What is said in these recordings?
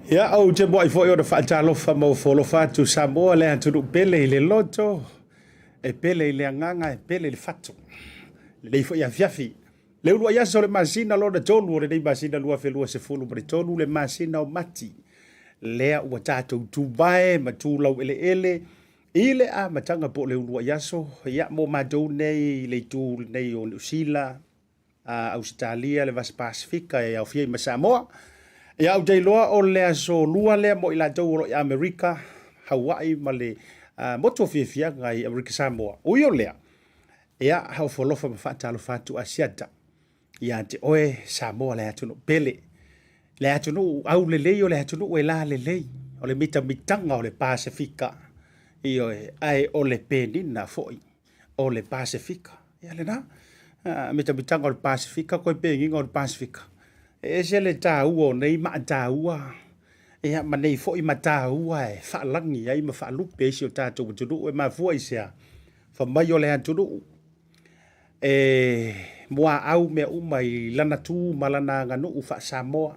Ia, ou te muai foi ona faatalofa ma ofo alofa atu Samoa le atunuu pele i le loto, e pele i le agaga, e pele i le fatu. Lelei foi afiafi. Le uluai aso o le masina lona tolu o lenei masina 2023, le masina o Mati, lea ua tatou tuvae ma tulau eleele i le amataga po o le uluai aso, ia mo matou nei i le itu lenei o Niu Sila, Ausetalia, le Vasa Pasefika e aofia ai ma Samoa. Ia, ou te iloa o le aso lua lea mo i latou o lo o i Amerika, Hawaii ma le motu o fiafiaga i Amerika Samoa. Ui o lea, ia, ofo alofa ma faatalofa atu Asiata ia te oe Samoa le atunuu pele, le atunuu aulelei, o le atunuu e lalelei, o le mitamitaga o le Pasefika, ioe, ae o le penina foi o le Pasefika. Ia lena, mitamitaga o le Pasefika, koe penina o le Pasefika. E ese le taua o nei maataua, ia ma nei foi mataua e faalagi ai ma faalupe ai si o tatou atunuu. E mafua i se a? Fai mai o le atunuu e muaau mea uma i lana tu ma lana aganuu faa-Samoa.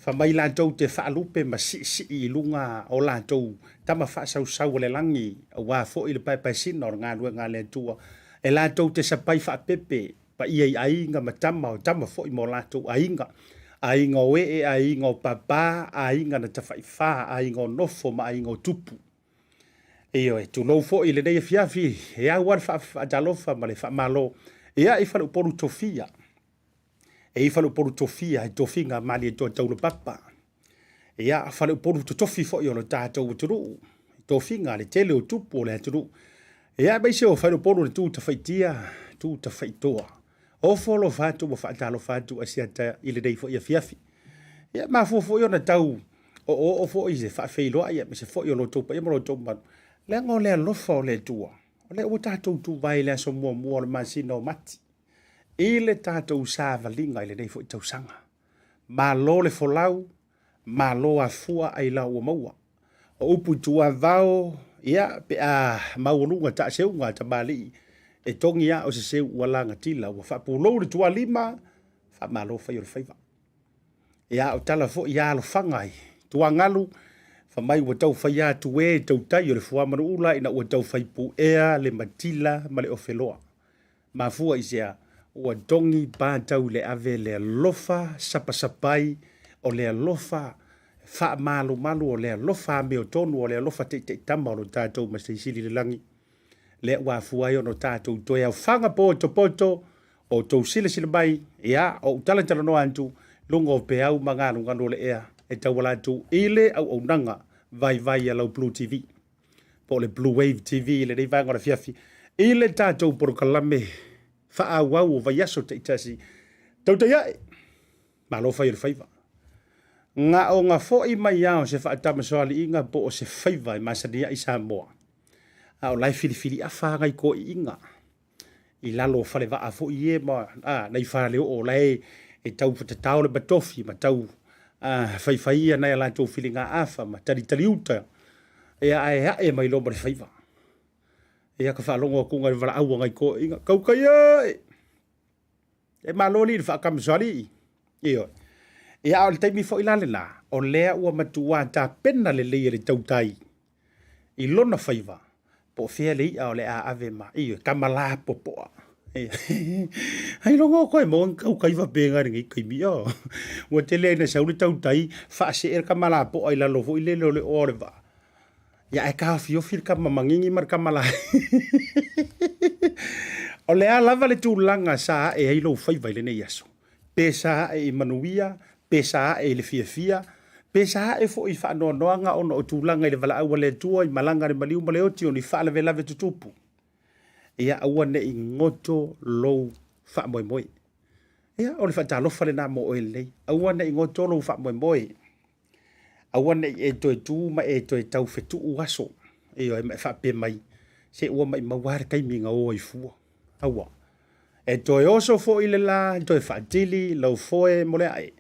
Fai mai latou te faalupe ma siisii i luga o latou tama faasausau o le lagi, aua foi le paepaesina o le galuega a le Atua. E latou te sapai faapepe paia i aiga ma tama, o tama foi ma o latou aiga, aiga o ee, aiga o papa, aiga na tafaifa, aiga o nofo ma aiga o tupu. Ioe, tulou foi i lenei afiafi, e au lava le faatalofa ma le faamalo ia i faleupolu tofia. E i faleupolu tofia i tofiga Malietoa Taulapapa. Ia, faleupolu totofi foi o le tatou atunuu, tofiga le tele o tupu o le atunuu. Ia, aemaise o faleupolu o le tu tafaitia, tu tafaitoa. Ofo alofa atu ma faatalofa atu Asiata i lenei foi afiafi. Ia, mafua foi ona tau oooo foi se faafeiloai aemaise foi o lo outou paia ma lo outou mamalu, leaga o le alofa o le Atua, o lea ua tatou tuvae i le aso muamua o le masina o Mati, i le tatou savaliga i lenei foi tausaga. Malo le folau, malo afua ailao ua maua. O upu i tuavao, ia, pe a maualuga taaseuga a tamalii, e togi lava o se seu ua lagatila, ua faapulou le tualima, faamalo fai o le faiva. Ia, o tala foi ia alofaga i tuagalu, fai mai ua tau fai atu e tautai o le fuamanuula ina ua tau fai puea le matila ma le ofeloa. Mafua i se a? Ua togi patau i le ave le alofa sapasapai, o le alofa faamalumalu, o le alofa amiotonu, o le alofa taitaitama o lo tatou Matai Sili i le lagi, lea ua afua ai ona tatou toe aofaga potopoto o outou silasila mai, ia, o ou talatalanoa atu luga o peau ma galugalu o le ea e tauala atu i le auaunaga vaivai a lau Blue TV. po o le Blue Wave TV i lenei vaega o le afiafi i le tatou polokalame faaauau o vaiaso taitasi. Tautai ae, malo fai o le faiva. Gaoga foi mai lava o se faatamasoaliiga po o se faiva e masani ai Samoa. A o la e filifiliafa lava nai toeaiina i lalo o falevaa foi ia ma nai faleoo o la e tau tatao le matofi ma tau faifai ia nai a latou filigaafa ma talitaliuta, ia ae ae mai loa ma le faiva. Ia ka faalogo atu i le valaau a nai toeaiina, tautai e! E malo alii i le faatamasoalii. Ioe. Ia a o le taimi foi la lena, o lea ua matua tapena lelei e le tautai i lona faiva, po o fea le i'a o le a ave ma, ioe, tama lapopoa. Ailoga o toe maua ni tautai faapena i lenei taimi, ioe. Ua tele lava ina sau le tautai faasee le tama lapoa i lalo foi lele o le oa o le vaa, Ia ae taofiofi le tama manini ma le tama la. O le a lava le tulaga sa ae ai lou faiva i lenei aso, pe sa ae i manuia, pe sa ae i le fiafia, pe sa ae foi i faanoanoaga ona o tulaga i le valaau a le Atua i malaga a le maliu ma le oti o ni faalavelave tutupu, ia aua ne i goto lou faamoemoe. Ia, o le faatalofa lena mo oe lelei. Aua ne i goto lou faamoemoe. Aua ne i e toe tu ma e toe tau fetuu aso, ioe, ma e faapea mai, se ua maumau lava le taimi na o ai fua. Aua. E toe oso foi le la, toe faatili lau foe mo le ae.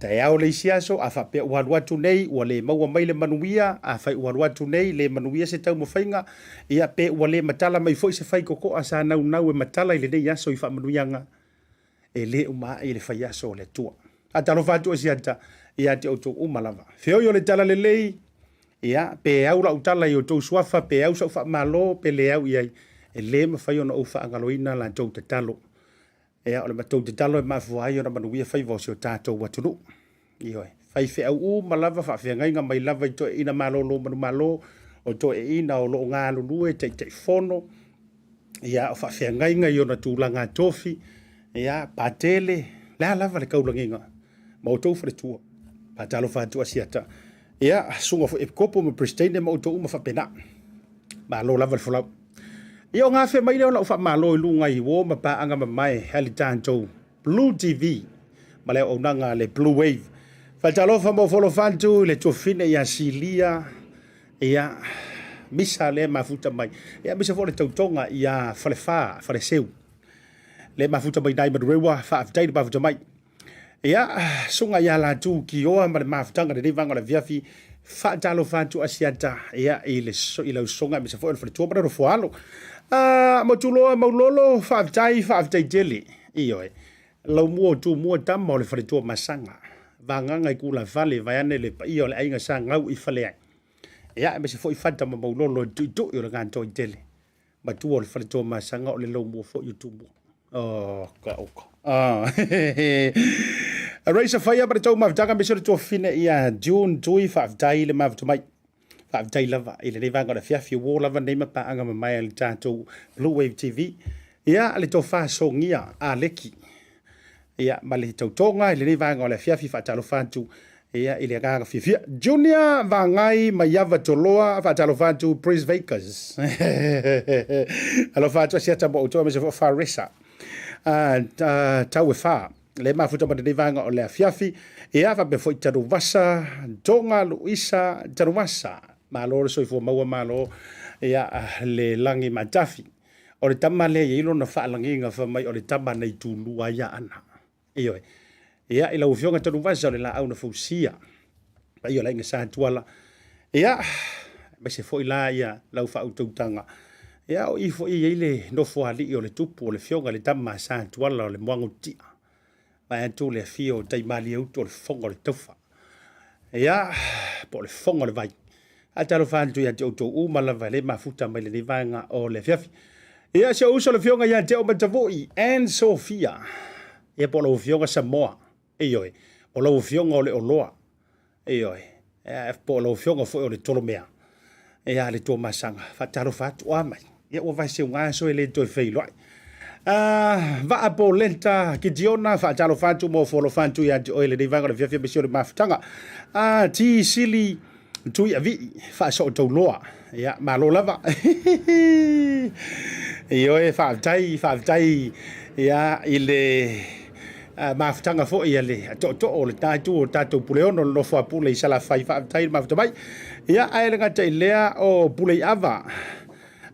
Taeao le isi aso, a faapea ua alu atu nei, ua le maua mai le manuia, afai ua alu atu nei, le manuia se taumafaiga, ia pe ua le matala mai foi se faitotoa sa naunau e matala i lenei aso i faamanuiaga, e le uma ae i le faiaso o le Atua. Faatalofa atu Asiata ia te outou uma lava. Feoi o le tala lelei, ia, pe au lau tala i outou suafa, pe au sau faamalo, pe le au i ai, e le mafai ona ou faagaloina la tou tatalo. Ia, o le matou tatalo e mafua ai ona manuia faiva o si o tatou atunuu. Ioe, faifeau uma lava, faafeagaiga mai lava i toeaiina malolo manumalo, o toeaiina o lo o galulue Taitaifono, ia, o faafeagaiga i ona tulaga tofi, ia, patele, le a lava le taulagiga ma outou faletua. Faatalofa atu Asiata. Ia, susuga foi Epikopo ma Peresetene ma outou uma faapena. Malo lava le folau. Ia, ona afe mai lea o lau faamalo i luga i uo ma paaga mamae a le tatou Blue TV ma le auaunaga a le Blue Wave. Faatalofa ma ofo atu i le tuafafine ia Silia, ia, Misa lea e mafuta mai. Ia, aemaise foi o le tautoga ia Falefa, Faleseu, lea e mafuta mai nai Manurewa, faafetai le mafuta mai. Ia, susuga ia Latu Kioa ma le mafutaga lenei vaega o le afiafi, faatalofa atu Asiata, ia, i le i lau susuga aemaise foi o le faletua ma le nofoalo. Ah, Motuloa Maulolo, faafetai, faafetai tele. Ioe, Laumua o Tumua tama o le faletua Masaga, vagaga i Kulafale vaeane le paia o le aiga sa gau i Faleai. Ia, aemaise foi Fata ma Maulolo i le tuitui o le gatoa tele. Matua o le faletua Masaga o le laumua foi o Tumua. Oh, ka oka. Ah. Raisa Faia ma le tou mafutaga aemaise o le tuafafine ia June Tui, faafetai i le mafuta mai. Faafetai lava i lenei vaega o le afiafi, ua o lava nei ma paaga mamae a le tatou Blue Wave TV. Ia, le tofa sogia a Leki. Ia, ma le tautoga i lenei vaega o le afiafi, faatalofa atu ia i le agaga fiafia. Junior Vagai Maiava Toloa, faatalofa atu Prince Vegas. Alofa atu Asiata mo outou aemaise foi Faresa. Tau e wha. Le mafuta ma lenei vaega o le afiafi. Ia, faapea foi Tanuvasa, Tonga, Luisa, Tanuvasa. Malo le soifua maua, malo ia le lagi matafi. O le tama lea e i ai lona faalagiga fai mai o le tama na itulua ai Aana. Ioe. Ia, i lau Afioga Tanuvasa o le laau na fausia. Paia o le aiga Sa Tuala. Ia, aemaise foi la ia lau faautautaga. Ia, o i foi e i ai le nofoalii o le tupu o le Afioga i le tama Sa Tuala o le Moagotia. Vaeatu le afio o Taimalieutu o le fofoga o le taufa. Ia, po o le fofoga o le vai. Faatalofa atu ia te outou uma lava e le mafuta mai lenei vaega o le afiafi. Ia, si ou uso le Afioga ia Teo Matavui and Sophia. Ia, po o lau Afioga Samoa. Ioe, o lau Afioga o le Oloa. Ioe, po o lau Afioga foi o le Tolomea. Ia, le Tuamasaga, faatalofa atu, o a mai? Ia, ua vaeseuga aso e le toe feiloai. Vaa Polenta Kitiona, faatalofa atu ma ofo alofa atu ia te oe lenei vaega o le afiafi aemaise o le mafutaga. Ti Sili Tui Avii, faasootauloa. Ia, malo lava. Ioe, faafetai, faafetai ia, i le mafutaga foi a le tootoo o le ta itu o tatou Puleono, le nofo a Pule i Salafai. Faafetai le mafuta mai. Ia, ae le gata i lea o Puleiava.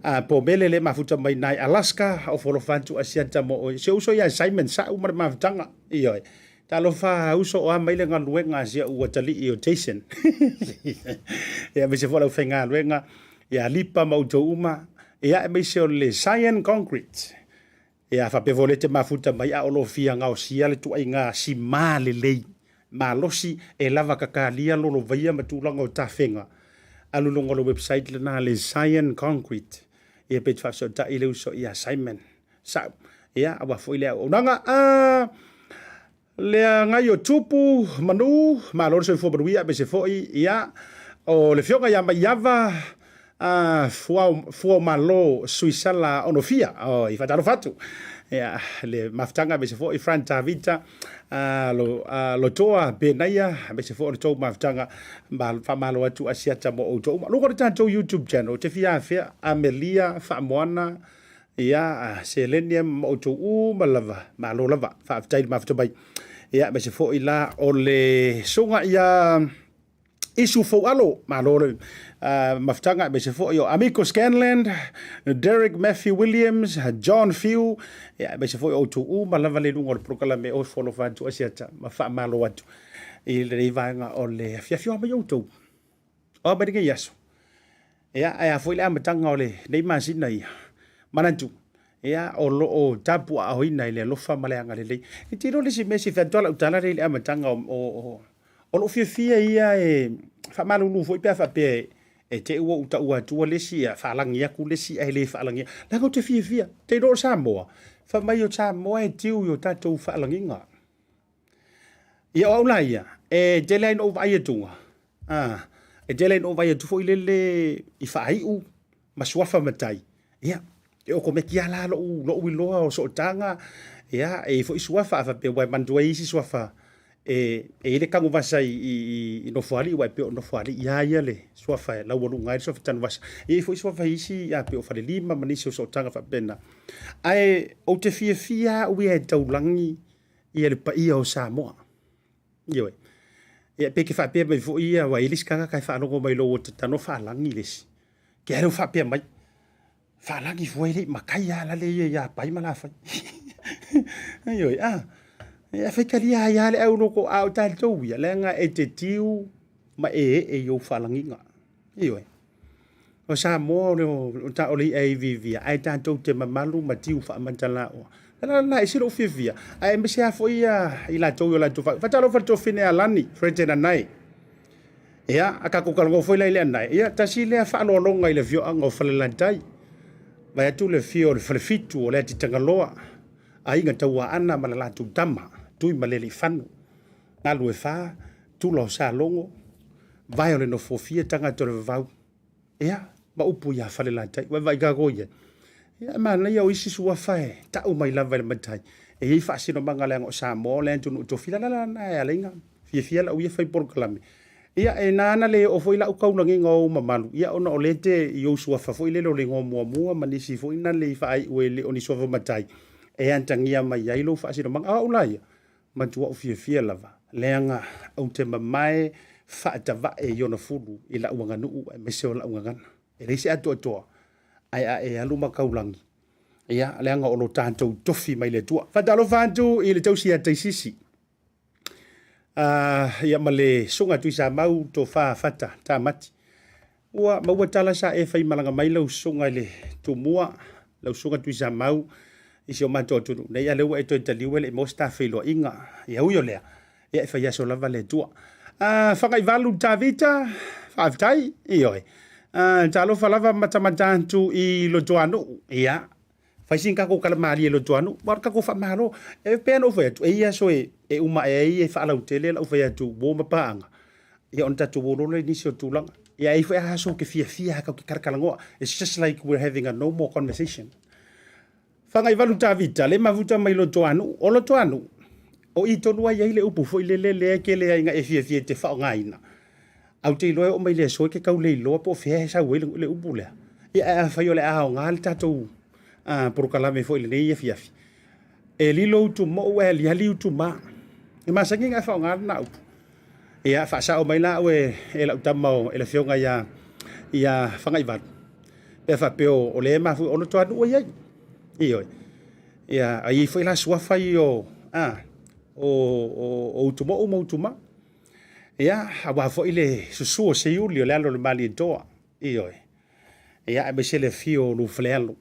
A Pomele le mafuta mai nai Alaska, o folofa atu Asiata mo oe. Si ou uso ia Simon Sa'u ma le mafutaga. Ioe. Talofa uso o a mai le galuega a si o'u atalii o Jason. Ia aemaise foi o le aufaigaluega ia Lipa ma outou uma. Ia aemaise o le Cyan Concrete. Ia faapea foi o lea e te mafuta mai a o lo o fia gaosia le tuaiga simā lelei, malosi e lava kakalia lolovaia ma tulaga o tafega. Alu i luga o le website lena a le Cyan Concrete. Ia pe te faafesootai le uso ia Simon. Sa'u. Ia, aua foi le auaunaga. A le agai o Tupu, Manu, malo le soifua manuia aemaise foi, ia, o le Afioga ia Maiava, a, Fuaumalo Suisala Onofia. Oi, faatalofa atu. Ia, le mafutaga aemaise foi Fran Tavita, a, lo, a, Lotoa Benaia, aemaise foi o le tou mafutaga, ma faamalo atu Asiata mo outou uma. Luga o le tatou YouTube channel, ou te fia afea Amelia Faamoana, Ia, seleni ma outou uma lava, malo lava, faafetai le mafuta mai. Ia, aemaise foi la o le susuga ia Isu Foualo, malo le mafutaga, aemaise foi o Amiko Scanland, Derek Matthew Williams, John Few, ia, aemaise foi o outou uma lava le luga o le polokalame o Folofa atu Asiata ma faamalo atu i lenei vaega o le afiafi o mai outou. O a mai lenei aso? Ia, ae a foi le amataga o lenei masina ia? Manatu, ia, o lo o tapuaaoina i le alofa ma le agalelei. E te iloa le isi mea e fai atu lava lau tala lea i le amataga o, o, o, o lou fiafia ia e faamalulu foi pe a faapea e te i ua ou taua atua le isi, ia, faalagi atu le isi ae le faalagia. Leaga ou te fiafia. Te iloa o Samoa, fai mai o Samoa e tiu i o tatou faalagiga. Ia o au la ia, e tele ai ina ou vaai atuga, a, e tele ai ina ou vaai atu foi lele i faaiu ma suafa matai, ia, e okomeki lava la lou, lou iloa o sootaga, ia, e i ai foi suafa, a faapea ua e manatua e i ai isi suafa e, e i ai le Tanuvasa i, i, i Nofoalii, aua e pei o Nofoalii lava ia le suafa e laualuga ai le suafa Tanuvasa. E i ai foi suafa i isi, a pei o Falelima ma nisi o sootaga faapena. Ae ou te fiafia au ia e taulagi ia le paia o Samoa. Ioe. Ia pe ke faapea mai foi ia, aua e i ai le isi tagata e faalogo mai lou tatano faalagi le isi. Ke ai lou faapea mai, faalagi fua e le i makai a lale ia ia pai ma lafai. Ioe, a, ia faitalia ai a le au loko a o tatou ia, leaga e te tiu ma e ee i ou faalagiga. Ioe. O Samoa o le, o le i'a e iviivia, ae tatou te mamalu ma tiu faamatalaoa. La la, ese lou fiafia, ae aemaise lava foi ia i latou i o latou fa... Faatalofa i le tuafafine a Lani, Fred Anae. Ia, a tatou talanoa foi la i le Anae, ia, tasi lea faaaloaloga i le afioaga o Falelatai. Vaeatu le afio o le Falefitu o Leatitagaloa, aiga Tauaana ma le latou tama, Tuimalealiifano, Galuefa, Tula o Salogo, Vae o le Nofofia, tagata o le vavau. Ia, ma upu ia Falelatai. Ua vaai tatou i ai. Ia, e manaia o isi suafa e tau mai lava e le matai. E i ai faasinomaga leaga o Samoa o le atunuu tofi. La la la na e ala ai na fiafia lau ia fai polokalame. Ia, e na ana le oo foi lau taulagiga o ou mamalu, ia ona o lea te i ou suafa foi lele o le igoa muamua ma nisi foi na le i faaiu e le o ni suafa matai e atagia mai ai lou faasinomaga. A o au la ia, matua'u fiafia lava, leaga ou te mamae faatava'e i ona fulu i la'u aganuu aemaise o la'u gagana. E leai se atoatoa, ae a e alu ma taulagi, ia, leaga o lo tatou tofi mai le Atua. Faatalofa atu i le tausi ia Taisisi, ia ma le susuga Tuisamau Tofa Fata Tamati. Ua maua tala sa e faimalaga mai lau susuga i le Tumua, lau susuga Tuisamau i si o matou atunuu nei, a lea ua e toe taliu e le i maua se ta feiloaiga. Ia ui o lea, ia e fai aso lava le Atua. Fagaivalu Tavita, faafetai, ioe. Talofa lava matamata atu i Lotoanuu, ia, Fai sina tatou tala malie i Lotoanuu, aua o le tatou faamalo. E pei ona ou fai atu, e i ai aso e uma ae ai e faalautele lau fai atu uo ma paaga, ia ona tatou o loa lea i nisi o tulaga. Ia e i ai foi aso ou te fiafia lava tatou te talatalanoa. It's just like we're having a normal conversation. Fagaivalu Tavita, le mafuta mai Lotoanuu. O Lotoanuu, o i tonu lava e i ai le upu foi lele lea e tele ai ina e fiafia e te faaaogaina. Ae ou te iloa e oo mai le aso e te tau le iloa po o fea e sau ai le upu lea. Ia ae afai o le a aoga le tatou polokalame foi i lenei afiafi, e lilo utu mou ae aliali utu ma. E masani ona e faaaoga lena upu. Ia faasao mai la au e lau tama e le afioga ia Fagaivalu. Pe a faapea o lea e mafua ona toanuu ai ai. Ioe. Ia, a i ai foi la suafa ia o, a, o, o, o Utumoo ma Utumā. Ia, aua foi le susu o Seiuli o le alo o le Malietoa. Ioe. Ia, aemaise le afio o Lufalealo.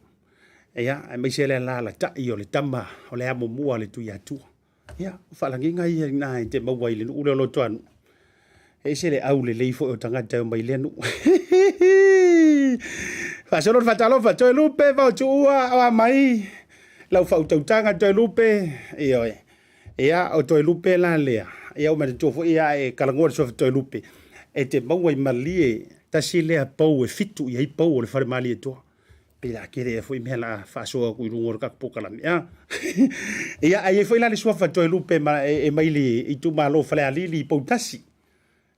Ia, aemaise le alaalatai o le tama o le amomua a le Tuiatua. Ia, o faalagiga ia ina e te maua i le nuu lea o Lotoanuu. E ese le aulelei foi o tagata e omai i lea nuu. Faasolo le faatalofa, Toelupe, Vaotuua, o a mai lau faautautaga Toelupe, ioe. Ia, o Toelupe la lea, ia ua manatua foi ia e talanoa i le suafa Toelupe, e te maua i Malie, tasi lea pou e fitu i ai pou o le fale Malietoa. Pe la tele ea foi mea la faasoa atu i luga o le tatou polokalame. A? Ia, ae i ai foi la le suafa Toelupe ma, e, e mai le itumalo Falealili i Poutasi.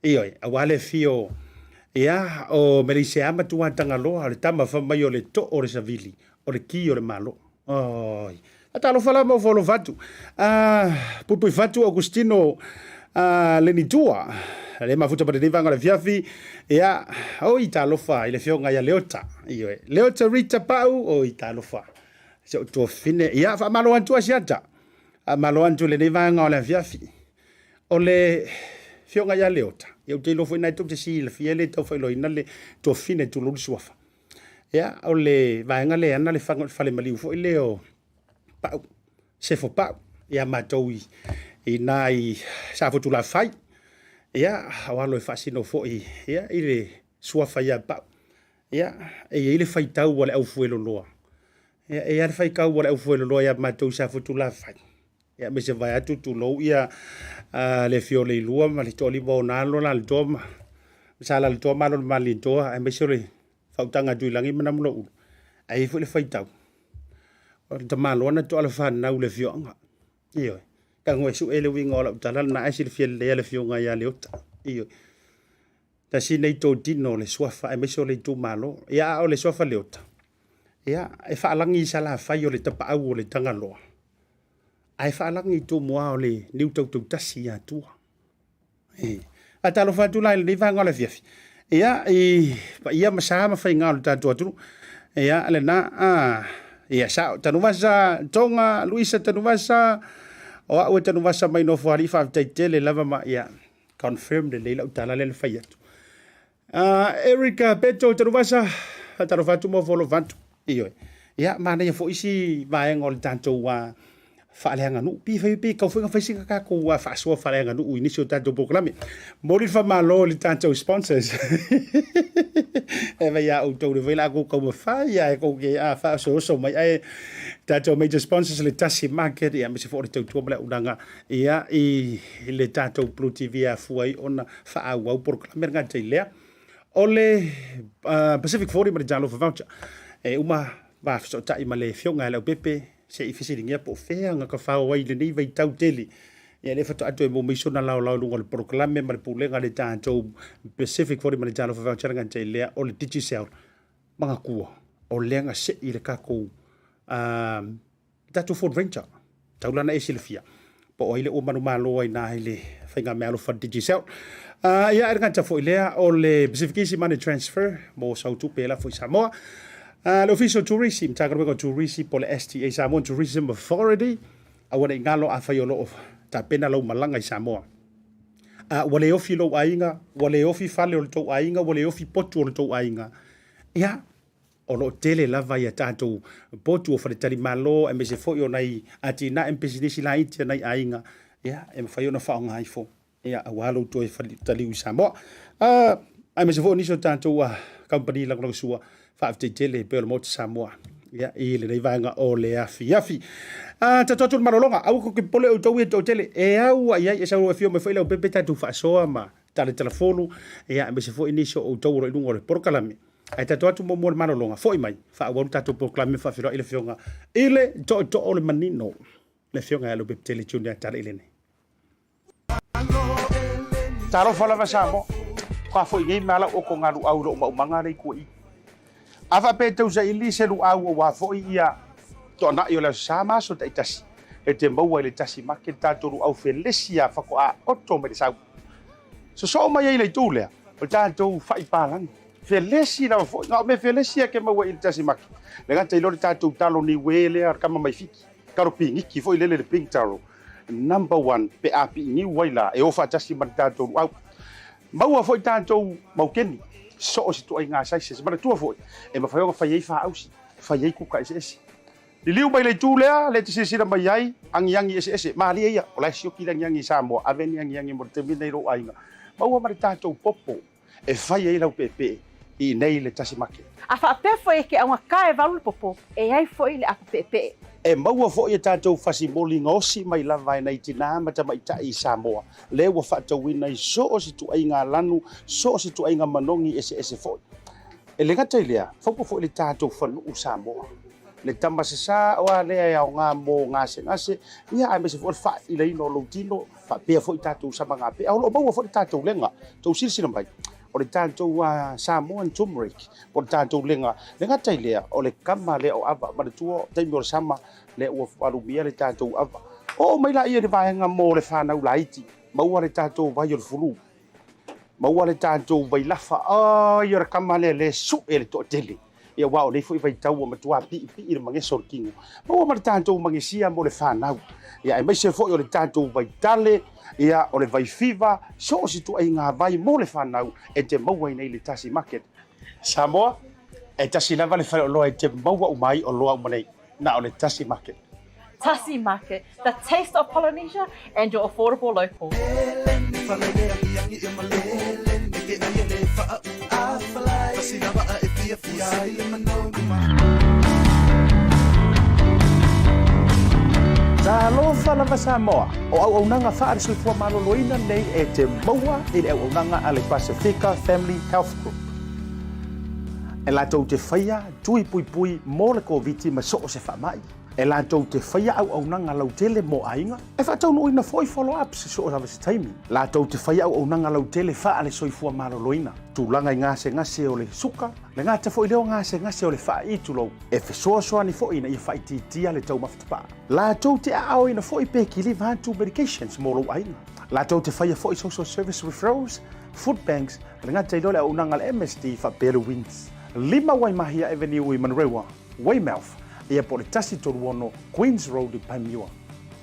Ioe, aua le afio ia o Meleisea ma Tuatagaloa, o le tama fai mai o le too o le savili, o le ki o le Malo. Oi. Talofa la ma ofo atu. Ah, puipui fatu Augustino ah, Lenitua. Le mafuta ma lenei vaega o le afiafi. Ia, oi talofa i le afioga ia Leota. Ioe. Leota Rita Pau, oi talofa. Si ou tuafafine. Ia, faamalo atu Asiata. Faamalo atu i lenei vaega o le afiafi. O le afioga ia Leota, ia ou te iloa foi na e tou te silafia e le tau faailoaina le tuafafine tulou le suafa. Ia, o le vaega lea e ana le fale maliu foi lea o Pau, Sefo Pau, ia matou i, i na i Safotulafai. Ia, o alo e faasino foi ia, i le suafa ia Pau. Ia, e i ai le faitau a le aufueloloa. Ia, e i ai le faitau a le aufueloloa ia matou i Safotulafai. Ia, aemaise vaeatu tulou ia le afio o Leilua ma le toalima o ona alo Lalitoa ma Sa Lalitoa ma alo o le Malietoa, aemaise o le faautaga a Tuilagi ma Namulauulu. Ae i ai foi le faitau o le tamaloa na toala fanau i le afioaga. Ioe. Tago e sue le uiga o lau tala lena ae silafia lelei e le afioga ia Leota. Ioe. Tasi nei totino o le suafa aemaise o le itumalo. Ia a o le suafa Leota, ia e faalagi i Salafai o le tapaau o le Tagaloa. Ae faalagi i Tumua o le niu tautautasi i Atua. E. Faatalofa atu la i lenei vaega o le afiafi. Ia, i paia ma sa ma faiga o le tatou atunuu. Ia, lena, a, ia, sao, Tanuvasa, Tonga, Luisa Tanuvasa, o au e Tanuvasa mai Nofoalii, faafetai tele lava ma, ia, confirm lelei lau tala lea na fai atu. Eric Peto Tanuvasa, faatalofa atu ma ofo alofa atu. Ioe. Ia, manaia foi isi vaega o le tatou faaleaganuu. Pe fai pe tau foi na fai sina tatou faasoa faaleaganuu i nisi o tatou polokalame. Momoli le faamalo i le tatou sponsors. E vai a outou le vai la kou taumafai a e kou ke a faaosooso mai ae tatou major sponsors le Tasi Market ia aemaise foi o le tautua ma le auaunaga ia i le tatou Blue TV e afua ai ona faaauau polokalame le gata i lea o le Pacific 40 ma le Talofa Voucher. E uma ma fesootai ma le afioga ia Leaupepe se i fesiligia po o fea na tafao ai i lenei vaitau tele. Ia lea faatoa toe maua mai sona laolao i luga o le polokalame ma le pulega a le tatou Pacific 40 ma le Talofa Voucher le gata i lea o le Digicel. Manatua, o lea na sei le tatou tatou Ford Ranger, tau la na e silafia po o ai le ua manumalo ai na i le faigameaalofa a le Digicel. Ia, e le gata foi lea, o le Pacific Easy Money Transfer mo sau tupe e lafo i Samoa. Le Ofisa o Turisi, Matagaluega o Turisi po o le STA, Samoan Tourism Authority, aua ne i galo afai o lo o tapena lau malaga i Samoa. Ua le ofi lou aiga, ua le ofi fale o le tou aiga, ua le ofi potu o le tou aiga. Ia, O lo o tele lava ia tatou potu o faletalimalo aemaise foi o nai atinae ma pisinisi laiti a nai aiga ia e mafai ona faaaoga ifo ia aua lou toe taliu i Samoa. Aemaise foi o nisi o tatou kamupani lagolagosua, faafetai tele e pei o le Maota Samoa ia i lenei vaega o le afiafi. Tatou atu i le malologa, aua tou te popole outou ia e toatele, e au lava i ai, e sau e afio mai foi Leaupepe tatou faasoa ma talatalafolu ia aemaise foi nisi o outou o lo o i luga o le polokalame. Ae tatou atu muamua le malologa, foi mai, faaauau le tatou polokalame ma faafeiloai le Afioga i le Tootoo o le Manino, le Afioga ia Leaupepetele Junior Talailene. Talofa lava Samoa, faatoa foi nei ma lau oto galuau i lou maumaga lea i tua i. A faapea e tau saili se luau aua foi ia toanai o le Aso Sa ma aso taitasi, e te maua i le tasi make le tatou luau felesi a faatoa oto mai le sau. Sosoo mai ai le itu lea, o le tatou fai palagi. Felesi lava foi, na o mea felesi ia ke maua i le tasi maki. Le gata i lea o le tatou talo niue lea o le kama mai Fiti, talo piniki foi lele le pink taro, number one pe a piiniu ai la e o faatasi ma le tatou luau. Maua foi tatou maukeni, so o se ituaiga sizes. Manatua foi, e mafai ona fai ai faausi, fai ai kuka eseese. Liliu mai le itu lea, lea e te silasila mai ai, agiagi eseese, malie ia, o la e sioki le agiagi i Samoa, ave ni agiagi mo le taimi lenei i lou aiga. Maua ma le tatou popo e fai ai lau peepee i inei i le tasi make. A faapea foi e ke augata e valu le popo, e i ai foi le apo peepee. E maua foi e tatou fasimoli gaosi mai lava e nai tinā ma tamaitai i Samoa, lea ua faatauina i so o se ituaiga lanu, so o se ituaiga manogi eseese foi. E le gata i lea, faupa foi le tatou fanuu Samoa, le tama sasā oa lea e aoga mo gasegase, ia aemaise foi o le faailaina o lou tino, faapea foi tatou samagapea. O lo o maua foi le tatou lega, tou silasila mai, o le tatou Samoan turmeric, po o le tatou lega. Le gata i lea, o le kama lea o ava, manatua o taimi o le sama, lea ua alumia le tatou ava. Oo mai laia i le vaega mo le fanau laiti, maua le tatou vai o le fulu, maua le tatou vailafa, ai o le kama lea le sue le toatele. Ia aua o nei foi vaitau ua matua piipii le mageso o le tino. Maua ma le tatou magesia mo le fanau. Ia aemaise foi o le tatou vaitale, ia o le vaifiva, so o se ituaiga vai mo le fanau e te maua i nei le Tasi Market. Samoa, e tasi lava le faleoloa e te maua uma ai oloa uma nei, na o le Tasi Market. Tasi Market, the taste of Polynesia and your affordable local. Talofa lava Samoa, o auaunaga faale-soifua maloloina nei e te maua i le auaunaga a le Pasifika Family Health Group. E latou te faia tui puipui mo le Koviti ma so o se faamai. E latou te faia auaunaga lautele mo aiga, e faataunuuina foi follow-ups i so o lava se taimi. Latou te faia auaunaga lautele faale-soifua maloloina, tulaga i gasegase o le suka, le gata foi lea o gasegase o le faai'i tulou, e fesoasoani foi ina ia faaitiitia le taumafa tapaa. Latou te aaoina foi pe kiliva atu medications mo lou aiga. Latou te faia foi social service referrals, food banks, le gata i lea o le auaunaga a le MSD faapea le WINZ. 5 Waimahia Avenue i Manurewa. Weymouth, ia po o le 136 Queens Road i Panmure.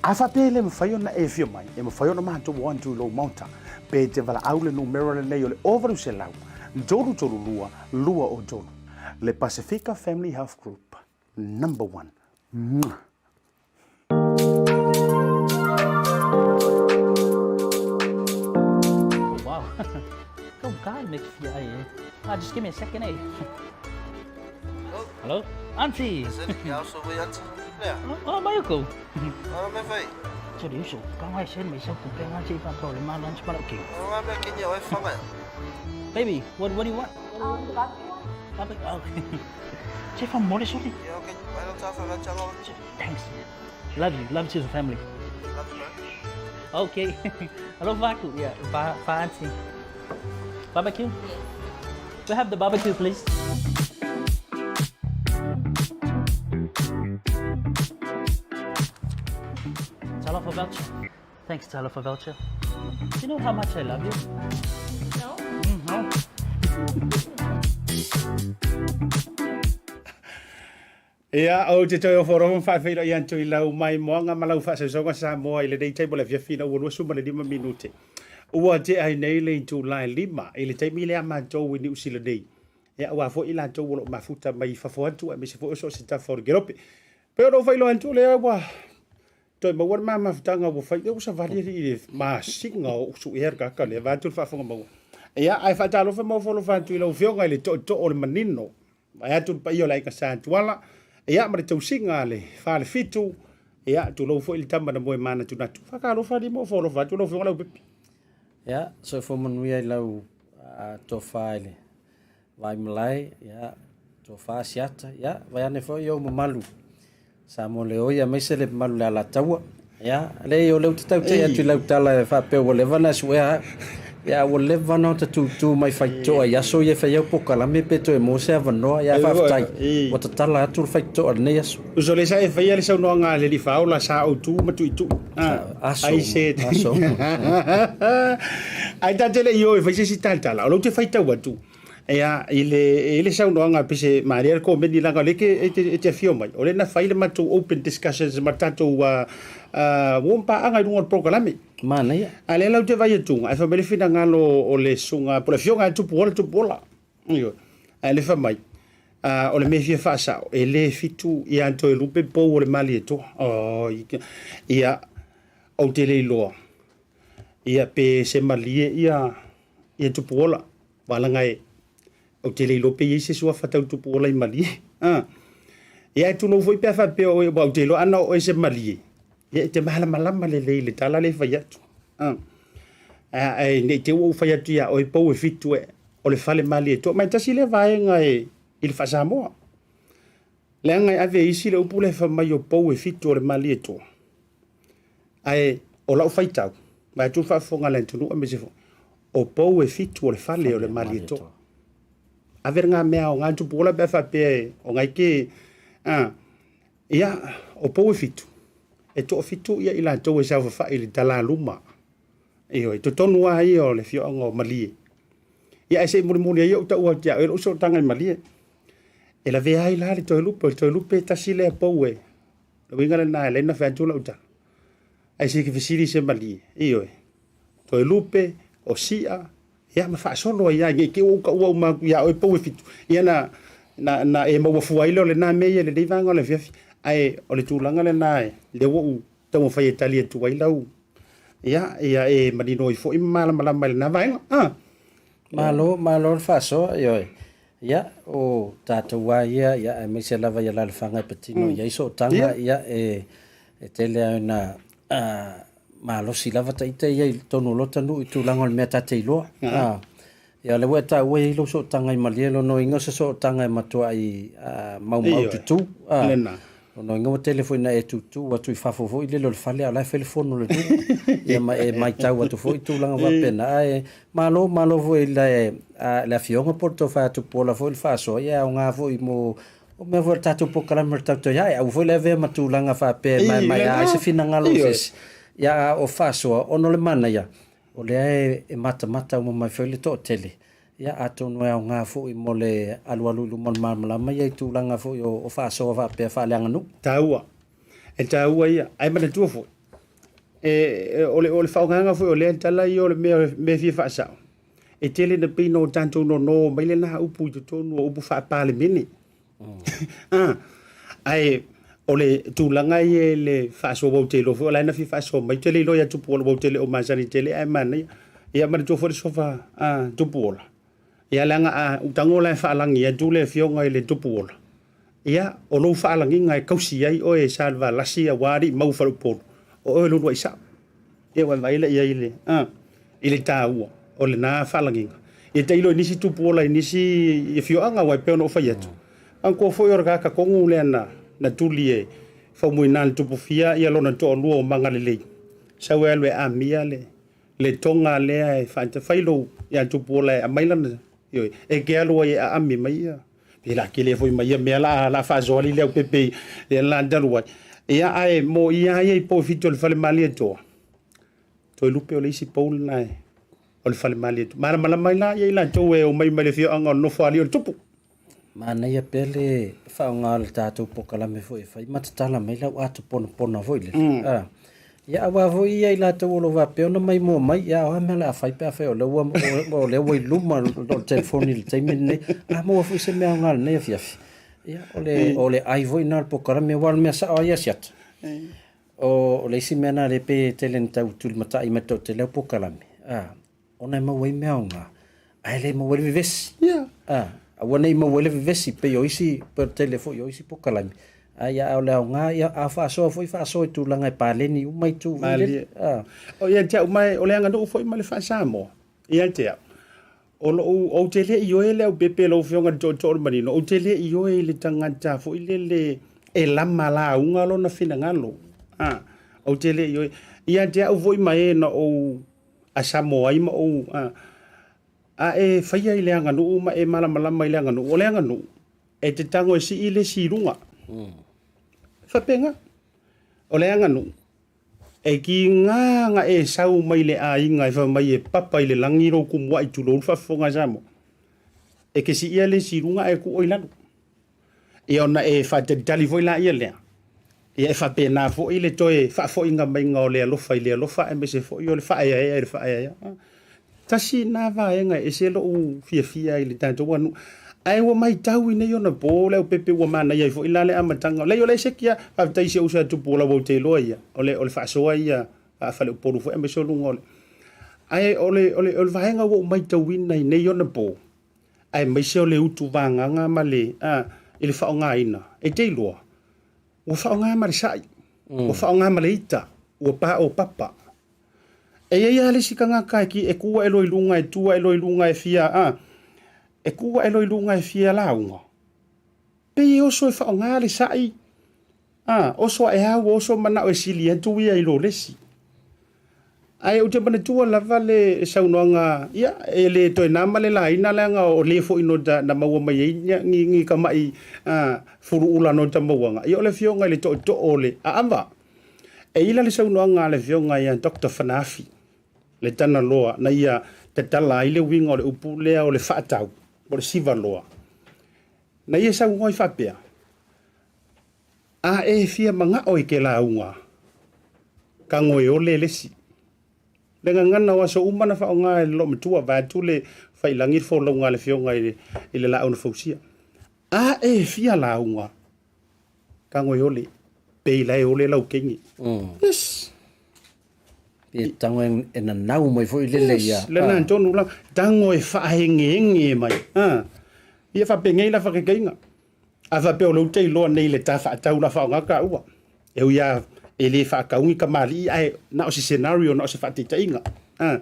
A faapea e le mafai ona e afio mai, e mafai ona matou o atu i lou maota, pe te valaau le numera lenei o le 0800 332 203. Le Pasifika Family Health Group, number one. Mwah! Oh, wow. Go guy make fia ai eh. Ah, just give me a second eh. Hello? Auntie! Oh, mai ko. 这里是刚开始没收股票，我这一般做你妈 lunch 不了给。Baby, what do you want? The barbecue one? Barbecue. Okay. 这份没得说的。Thanks. Love you. Love to the family. Okay. Hello, Vaku. Yeah, Va, Va auntie. Barbecue? We have the barbecue, please. Talofa voucher. Thanks, Talofa voucher. Do you know how much I love you? No. No. Ia, ou te toe ofo alofa ma faafeiloai atu i lau maimoaga ma lau faasausauga Samoa i lenei taimi o le afiafi ina ua 25 minute. Ua tea ai nei le itula e lima i le taimi lea matou i Niu Sila nei. Ia, aua foi i latou o lo o mafuta mai fafo atu aemaise foi o so o se tafa o le Kerope. Pei ona ou faailoa atu lea ua toe maua le ma mafutaga ua fai, ua savali alii i le masina o ou suea le kaka lea, vaeatu le faafofoga maua. Ia, ae faatalofa ma ofo alofa atu i lau Afioga i le Tootoo o le Manino, vaeatu le paia o le Aiga Sa Tuala, ia, ma le tausiga a le Falefitu, ia, tulou foi le tama na moe manatunatu. Faatalofa alii ma ofo alofa atu lau Afioga Laupepe. Ia, soifua manuia i lau tofa i le Vaimalae, ia, tofa Asiata, ia, vaeane foi ou mamalu Samoa Leoi aemaise le mamalu le Alataua. Ia, leai o lea ou te tau tei atu i lau tala e faapea ua leva ona suea au. Ia, ua leva ona ota tūtū mai faitotoa i aso ia e fai au pokalame pe toe maua se avanoa. Ia, faafetai, ua tatala atu le faitotoa i lenei aso. Uso lea sa e faia le saunoaga a le Alii Faaola sa ou tu ma tuitui. Aso I said. aso. Ae ta te le i o e fai se isi talatala, o lea ou te faitau atu. Ia, i le, i le saunoaga pei se malie le komeni leaga o lea e te, e te, e te afio mai, o lea na fai le matou open discussions ma tatou warm paaga i luga o le polokalame. Manaia. A lea la ou te vaai atuga, ae fai mai le finagalo o le susuga po o le afioga ia Tupuola Tupuola. Ioe. Ae le fai mai, o le mea e fia faasao, e le fitu ia Toelupe pou o le Malietoa. Oh, ia, ou te le iloa, ia pe se malie ia, ia Tupuola. Aua leaga e, ou te le iloa pe i ai se suafa tau Tupuola i Malie. A. Ia e tulou foi pe a faapea oe, aua ou te iloa ana o oe se Malie, ia e te malamalama lelei i le tala lea e fai atu. A. Ae ne i te i ua ou fai atu ia oe pou e fitu e, o le fale Malietoa. Ma e tasi lea vaega e, i le faa-Samoa. Leaga e ave e isi le upu lea fai mai o pou e fitu o le Malietoa. Ae o lau faitau, vaeatu le faafofoga a le atunuu aemaise foi, o pou e fitu o le fale o le Malietoa. Ave lena mea aoga Tupuola pe a faapea e o ngai ke, a, ia, o pou e fitu, e toafitu ia i latou e saofafai i le talaluma. Ioe, i totonu lava ia o le afioaga o Malie. Ia ae se i mulimuli ai ou tau atu ia oe lou sootaga i Malie. E lavea ai la le Toelupe, o le Toelupe e tasi lea pou e, le uiga lena e ala ai ona fai atu lau tala. Ae se i fesili se malie, ioe, Toelupe, o Si'a, ia ma faasolo ai lava, ne i te i ua ou taua uma atu ia oe pou e fitu, ia na, na, na e maua fua ai lea o lena mea ia i lenei vaega o le afiafi. Ae o le tulaga lena, lea ua ou taumafai e tali atu ai lau, ia, ia e manino ai foi ma malamalama i lena vaega. Ah. Malo, malo le faasoa, ioe. Ia, o tatou lava ia, ia, aemaise lava i alaalafaga e patino i ai sootaga, ia, e, e tele lava ina malosi lava ita ia i totonu o lota nuu i tulaga o le mea ta te iloa. Ia, o lea ua e taua e i ai lou sootaga i Malie, lona uiga o se sootaga e matuai maumaututu. Lona uiga ua tele foi ina e tutu atu i fafo foi lele o le fale a o la e fai le fono a le nuu. Ia ma e matau atu foi tulaga faapena. Ae malo, malo foi i le, le afioga po o le tofa ia Tupuola foi le faasoa, ia e aoga foi mo o mea foi o le tatou polokalame o le Tautai Ae. Aua foi le avea ma tulaga faapea e maemaea ai se finagalo o se isi. Ia a o faasoa ona o le manaia, o lea e matamata uma mai foi le toatele, ia atonu e aoga foi mo le alualu i luma o le malamalama ia i tulaga foi o faasoa faapea faaleaganuu. Taua. E taua ia. Ae manatua foi, e, o le, o le faaaogaina foi o lea tala ia o le mea, mea e fia faasao, e tele ina pei ona tatou nono mai lena upu i totonu o upu faa-Palemene. Ah, ae o le tulaga ia i le faasoa ua ou te iloa foi o la e na fia faasoa mai. Ou te le iloa ia Tupuola ua ou te le o masani tele ae manaia. Ia manatua foi le suafa Tupuola. Ia leaga a ou tago la e faalagi atu le afioga i le Tupuola, ia o lou faalagiga e tausi ai oe e Salevalasi aua alii mau o faleupolu, o oe o le uluai sao. Ia ua e vaai la i ai i le, i le taua o lena faalagiga. Ia tailo i nisi tupuola i nisi afioaga aua e pei ona ou fai atu, manatua foi o le tagata tonu lea na, na tuli e Faumuina le Tupufia ia lona toalua o Magalelei, sau e alu e amia le, le toga lea e fai lou ia Tupuola e aumai lana, ioe, e te alu ai e aami mai ia Pe la tele foi ma ia mea la la faasoa ali Leaupepe i le la talu ai. Ia ae mo ia ia i pou e fitu o le fale Malietoa, Toelupe o le isi pou lena e o le fale Malietoa. Malamalama ai la ia i latou e omai mai le afioaga o le Nofoalii o le Tupu. Manaia pea le faaaoga o le tatou polokalame foi e fai ma tatala mai lau ata ponapona foi lele. Ah. Ia aua foi ia i latou o lo o faapea ona maimoa mai, ia o a mea o le a fai pe afai o lea ua, o lea ua i luma o le telefoni i le taimi lenei, a maua foi se mea aoga i lenei afiafi. Ia, o le, o le ai foi lena o le polokalame, aua o le mea sao lava ia Asiata, o le isi mea lena lea pei e tele ina tau tulimatai mai le toatele au polokalame, a, ona e maua ai mea aoga, ae le maua ai le vevesi. Yeah. Ah, aua ne i maua ai le vevesi, pei o isi, pei o le tele foi o isi polokalame. Ai a o le aoga, ia, a faasoa foi, faasoa i tulaga e paleni uma itu foi lele. Malie. Ah. O ia te au, ma o le aganuu foi ma le faa-Samoa, ia te au, o lou, ou te le ioe Leaupepe lau Afioga i le Tootoo o le Manino, ou te le ioe i le tagata foi lele e lama lauga lona finagalo. Ah, ou te le ioe. Ia te au foi ma e na ou a Samoa ai ma ou a, a e faia i le aganuu ma e malamalama i le aganuu, o le aganuu e te tago e sii le isi i luga. E faapena. O le aganuu e kiga na e sau mai le aiga e fai mai e papa i le lagi lou kumuai, tulou le faafofoga a Samoa. E te siia le isi i luga ae tuu oe i lalo. Ia ona e faatalitali foi laia lea, ia e faapena foi le toe faafoiga maiga o le alofa i le alofa aemaise foi o le faaeaea i le faaeaea. Tasi lena vaega e ese lou fiafia i le tatou aganuu. Ae ua matau i nei ona po le aupepe ua manaia ai foi la le amataga. Leai o le seki lava, faafetai i si ou uso a tupu o lau ou te iloa ia, o le, o le faasoa ia a faleupolu foi aemaise o luga o le... Ae o le, o le, o le vaega ua ou matauina i nei ona po, aemaise o le utuvaagaga ma le, a, i le faaaogaina, e te iloa, ua faaaoga ma le sai, ua faaaoga ma le ita, ua paopapa. E i ai lava le isi tagata e, ki, e tu ae loa i luga, e tu ae loa i luga e fia, a, e tu ae loa i luga e fia lauga, pei e oso e faaaoga le sai, a, oso ae lava ua oso manao e sili atu ia i lo le isi. Ae ou te manatua lava le saunoaga, ia, e le toe na ma le laina leaga o le foi no ta, na maua mai ai ni, ni, ni tama'i a, fuluula no ta mauaga, ia o le afioga i le tootoo o le Aava. E i la le saunoaga a le afioga ia Doctor Fanaafi, le Tanaloa, na ia tatala ai le uiga o le upu lea o le faatau, po o le siva loa. Na ia saunoa ai faapea, A e fia manao i ke lauga, tago e ole le isi. Le gagana o aso uma na faaaoga e le loomatua, vaeatu le failagi le folauga a le afioga i le, i le laau na fausia. A e fia lauga, tago e ole, pei la e ole lau kenge. Yes. Pe tago e nanau mai foi lele ia. Yes, lena tonu la, tago e faaegeege mai. Ah. Ia faapenei la fakekeiga. A faapea o lea ou te iloa nei le ta faatau la faaaoga taua. E ui lava e le faatau ni kamali'i ae na o se scenario na o se faataitaiga. A,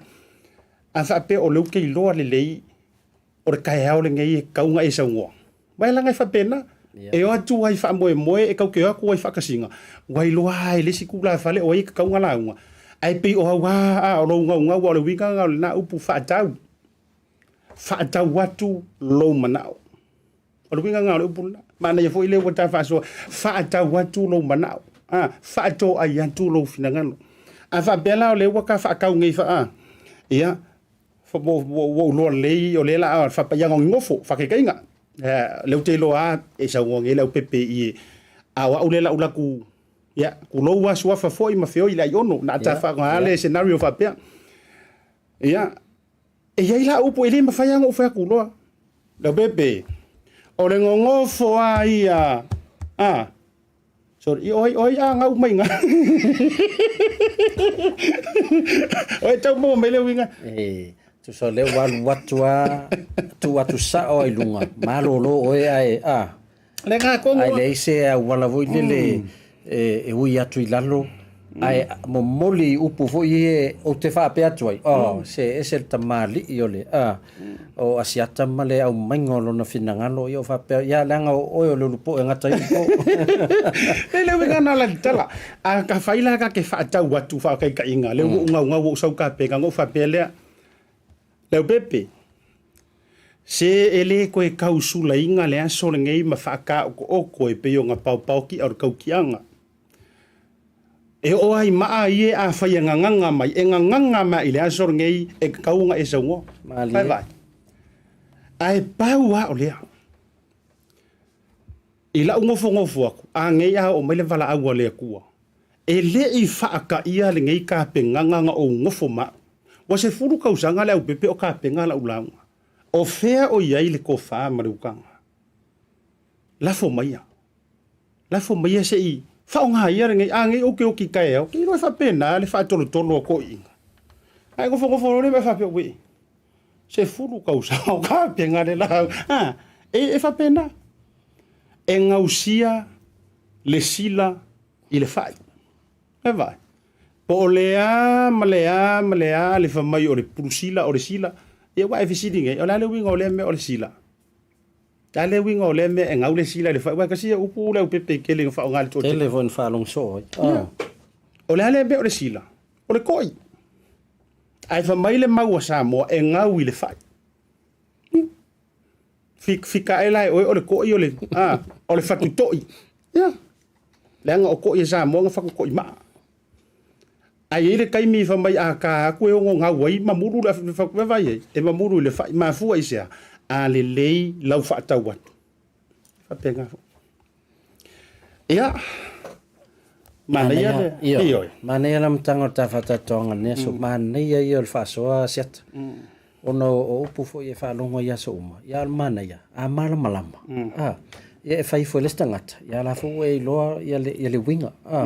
a faapea o lea ou te iloa lelei o le taeao lenei e tatau ona e saunoa. Aua e leaga e faapena. E o atu ai faamoemoe e tatou te o atu ai faatasiga, ua iloa lava e le isi tulafale o ai e tatau ona lauga. Ae pei o au lava a o lou naunau aua o le uiga lena o lena upu faatau. Faatau atu lou manao. O le uiga lena o le upu lena. Manaia foi lea ua ta faasoa, faatau atu lou manao, a, faatoai atu lou finagalo. A faapea la o lea ua ta faatau nei fa, a, ia, ua ou iloa lelei o lea la a faapaiaga o ni nofo, faataitaiga. Lea ou te iloa lava e saunoa nei le aupepe i, a o au lea o le a ou alu atu, ia, tulou lava suafa foi ma feoi le aiono, na ta faaaoga le scenario faapea. Ia, E i ai la upu e le mafai lava ona ou fai atu loa. Leaupepe, o le nonofo a ia, a, sorry, o ai, o ai a gau mai ga. O e tau maua mai le uiga. E, tusa o lea ua alu atu a, tuu atu sao ai luga, malolo oe ae, a. Le ga tonu. Ae leai se auala foi lele e ui atu i lalo, ae momoli upu foi ia ou te faapea atu ai, oh, se ese le tamalii o le, a, o Asiata ma le aumaiga o lona finagalo, ia ou faapea, ia leaga o oe o le ulupoe e gata ai upu. E le uiga na o le tala. A ka fai la ka ke faatau atu faakaikaiga, le ua ou gaugau ua ou sau kapena, ona ou faapea lea, Leaupepe, Se e le koe kau sulaina le aso lenei ma faataoto'oto e pei ona paopao ki'a o le tautiaga. E oo ai maa ie afai e gagaga mai, e gagaga mai i le aso lenei e tatau ona e saunoa. Malie. Vaai. Ae pau lava o lea. I la'u nofonofo atu, a nei a oo mai le valaau a le Atua, e le i faataia lenei tapenaga na ou nofo ma au. Ua 10 tausaga le aupepe o tapena la'u lauga. O fea o i ai le tofa ma le utaga? Lafo maia. Lafo maia se i faaaoga ia lenei, a nei ou te oti taeao, ke iloa e faapena le faatolotolo a toeaiina. Ae nofonofo loa lea ma e faapea, uei, 10 tausaga o tapena le lauga. A, e faapena. E gausia le sila i le fai. E vaai. Po o le a ma le a ma le a le fai mai o le pulusila o le sila. Ia ua e fesili nei, o le a le uiga o lea mea o le sila? O le a le uiga o lea mea e gau le sila i le fai? Aua e tasi ia upu le aupepe tele na faaaoga e le toatele. Tele foi na faalogo soo ai. Ia. O le a le mea o le sila? O le koi. Ae fai mai le mau a Samoa e gau i le fai. Fika ae la e oe o le koi o le, a, o le fatutoi. Ia. Leaga o koi a Samoa na fatutoi maa. Ae i ai le taimi fai mai a ta atu e ono gau ai mamulu le vaai ai, e mamulu i le fai. Mafua i se a? A lelei lau faatau atu. E faapena foi. Ia, manaia le... Ioe. Manaia le amataga o le ta faatatoaga i lenei aso. Manaia ia o le faasoa Asiata. Ona o upu foi e faalogo ai i aso uma, ia a o le manaia, a malamalama, a, ia e fai foi e le isi tagata, ia la foi ua e iloa ia le, ia le uiga, a.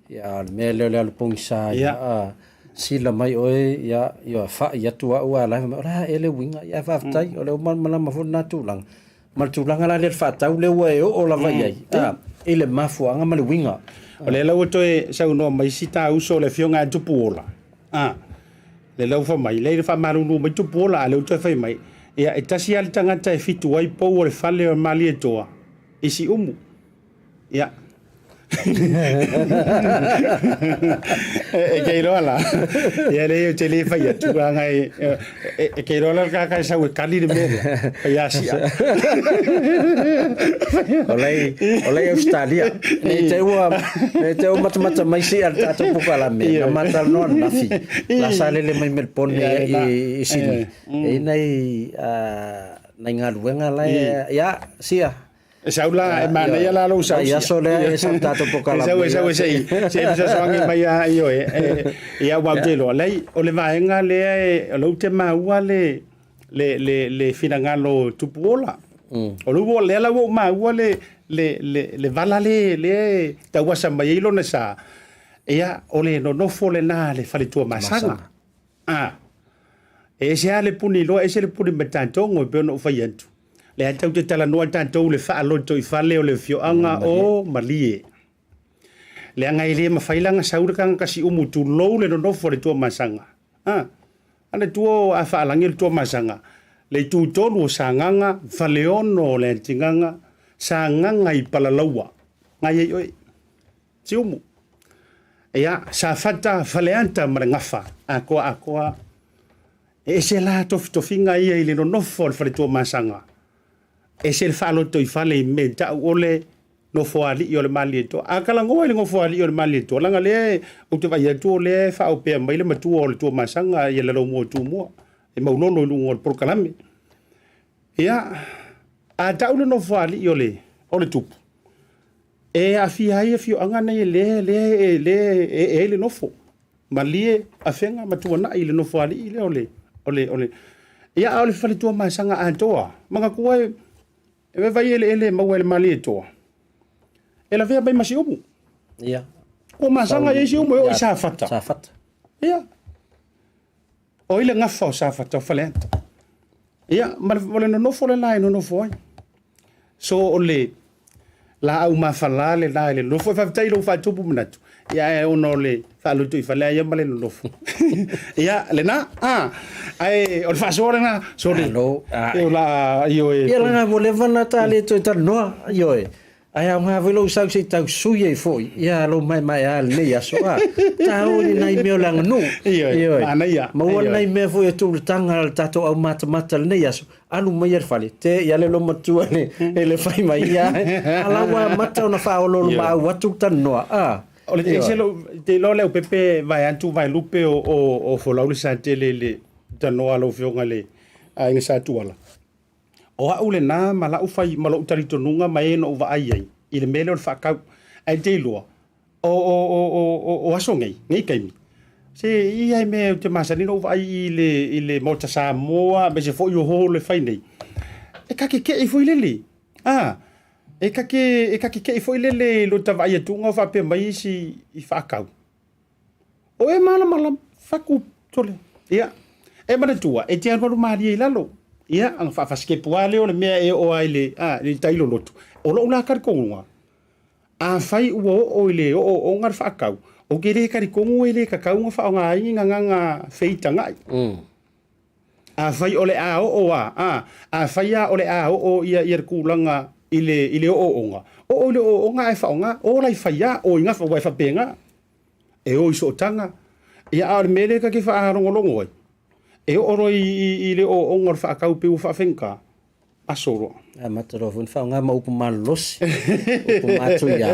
Ia a o le mea lea o le alu pogisa, ia, a, sila mai oe, ia, ia fai atu au a la e fai mai, o le a ea le uiga? Ia ae faafetai, o lea ua malamalama foi lena tulaga. Ma le tulaga la lea le faatau lea ua e oo lava i ai, a, i le mafuaaga ma le uiga. O lea la ua toe saunoa mai si ta uso le afioga ia Tupuola, a, lea la ua fai mai, lea e faamalulu mai Tupuola, a o lea ua toe fai mai, ia e tasi lava le tagata e fitu ai pou o le fale o Malietoa i Siumu. Ia. E te iloa la. Ia leai ou te le fai atu, leaga e, e, e te iloa la le tagata e sau e kali le mea lea, fai asia. O lei, o lei Australia. Nei te ua, nei te ua matamata mai sia le tatou pukalame, na matalanoa ananafi. La sa lele mai Melbourne i, i Sydney. E i nai, nai galuega la e, ia, sia. E sau la, e manaia la lou sau. Ai aso lea e sau tatou pokalame. E sau, e sau, e sei, sei fesoasoani mai ia ioe. Ia aua ou te iloa, leai, o le vaega lea e, o lea ou te maua le, le, le, le finagalo o Tupuola. O lea ua, lea la ua ou maua le, le, le, le vala lea, lea e tauasa mai ai lona sa. Ia, o le nonofo lena a le faletua masaga. A, e ese lava le puni loa, ese le puni matatogo e pei ona ou fai atu. Lea tatou te talanoa tatou i le faalotoifale o le afioaga o Malie. Leaga e le mafai la ona sau le tagata siumu tulou le nonofo a le Tuamasaga. A, a le tua o Afaalagi o le Tuamasaga, le itu tonu o Sagaga, Faleono o Leatigaga, Sagaga i Palalaua, nai ai oe. Siumu. Ia, Safata, Faleata ma le Gafa, atoa atoa. E ese la tofitofiga ia i le nonofo a le Faletuamasaga. Ese le faalotoifale i mea tau o le nofoalii o le Malietoa. A talanoa i le nofoalii o le Malietoa, leaga lea ou te vaai atu o lea e faaopea mai le matua o le Tuamasaga ia Laloumua Tumua, e maulolo i luga o le polokalame. Ia, a tau le nofoalii o le, o le tupu, E aafia ai afioaga nei lea lea lea e ee ai le nofo. Malie, Afega ma Tuanai i le nofoalii lea o le o le o le Ia a o le faletua masaga atoa, manatua e e vai eleele e maua e le Malietoa, e lavea mai ma Siumu. Ia. Ua masaga i ai Siumu e oo i Safata. Safata. Ia. O ai le gafa o Safata o Faleata. Ia, ma le nonofo lena e nonofo ai. So o le laau mafala lena i le nonofo. E faafetai i lou faatupu manatu. Ia ae ona o le faaloto i fale ia ma le nonofo. Ia, lena, a, ae o le faasoa lena, sorry. Alo, a. E o la, ioe. Ia leaga ua leva ona ta le toe talanoa, ioe. Ae aoga foi lou sau se i tau sui ai foi ia lou maemaea i lenei aso a. Taua ni nai mea o le aganuu. Ioe, manaia. Maua nai mea foi e tulataga le tatou aumatamata i lenei aso. Alu mai i le fale, te i ale lou matua e le fai mai ia. A la ua amata ona faaoloolomaau atu le talanoa a. O le ese lou, te iloa Leaupepe vaeatu vaelupe o folau le sa tele i le tanoa a lau Afioga i le Aiga Sa Tuala. O au lena ma la'u fai ma lo'u talitonuga ma e na ou vaai ai i le mea lea o le faatau. Ae te iloa, o, o, o, o, o, o aso nei, nei taimi, se i ai mea ou te masani ona ou vaai i le, i le Maota Samoa, aemaise foi o hall e fai nei, e ta keke'i foi lele, a, e ta te, e ta keke'i foi lele i lo ta vaai atuga o faapea mai isi i faatau. O e malamalama, fatu tole. Ia, e manatua, e te alualu malie i lalo. Ia, ana faafasikepu lava lea o le mea e oo ai i le, a, i le tai loloto. O lou la talitonuga, afai ua oo i le ooooga le faatau, ou te le talitonu e le tatau ona faaaoga ai ni gagana feitagai. Afai o le a oo a, a, afai lava o le a oo ia, ia le tulaga i le, i le ooooga, oo i le ooooga ae faaaoga, o la i fai a, o i gafa, aua e faapena. E o i sootaga. Ia, a o le mea lea ta te faalogologo ai, e oo loa i, i, i le ooooga o le faatau pei ua faafaigata. Aso loa. Amata loa foi ona faaaoga ma upu malolosi, upu matuia.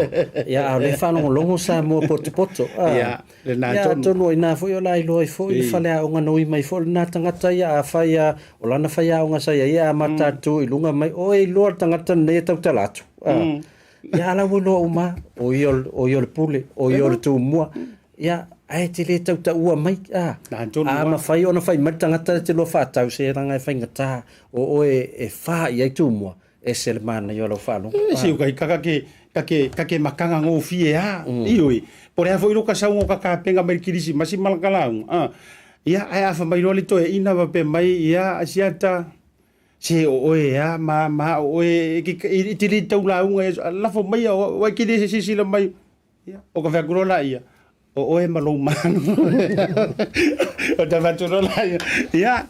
Ia, a o lea e faalogologo Samoa potopoto. Ia, lena Ia, tonu. atonu o ina foi o le a iloa ai foi le faleaoga na ui mai foi lena tagata ia. Afai lava o lana faiaoga sa i ai e amata atu i luga mai, o e iloa le tagata lenei e tautala atu. Ia, a la ua iloa uma lava, o ia o ia o le pule, o ia o le tumua. Ia, ae te le tautaua mai, a. Na tonu A lava. mafai ona fai mai le tagata e te lua faatau, se leaga e faigata o oe e fa i ai tumua, ese le manaia o lau faalogo. E se ukai kaka ke kake kake makaga gofie a. Ioe. Po o le a foi loka sauga o ka kapenga mai le kilisimasi ma laka lauga. A. Ia, ae a fai mai loa le toeaina faapea mai, ia, Asiata, se o oe a ma ma o oe e ke e te le tau lauga i aso, lafo maia o ai ke le silasila mai. Ia, o ka fai atu loa laia, o oe ma lou manu. O ta fai atu loa laia, ia,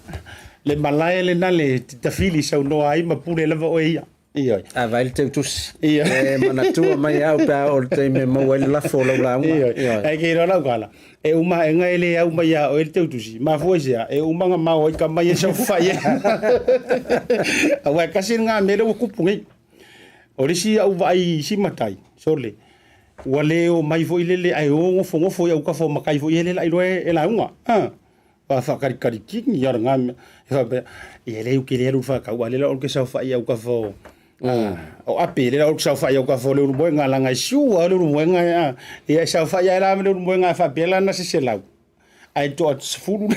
le malae lena le tafili saunoa ai ma pule lava oe ia. Ioe. A vaai le teutusi. Ioe. E manatua mai au pe a oo i le taimi e maua ai le lafo o lau lauga. Ioe. Ioe. Ae ke iloa lau kala, e uma aʻega e le au mai iā oe le teutusi. Mafua i sea, e uma gamao ai tama ia e saofai ai. Aua e kasi lena mea lea ua tupu nei. O le isi au vaai i isi matai, sole, ua le omai foi lele ae o nofonofo i autafa o matai foi ia lea la iloa e lauga. A, ua faakalikali ia lena mea. E faapea, ia leai ou te le alu i le faatau, a o lea la ou te saofai i autafa o o Ape, lea la ou te saofai i autafa o Leulumoega, leaga e sure lava Leulumoega e, a, ia e saofai lava la ma Leulumoega a faapea lana se 100, ae toa 10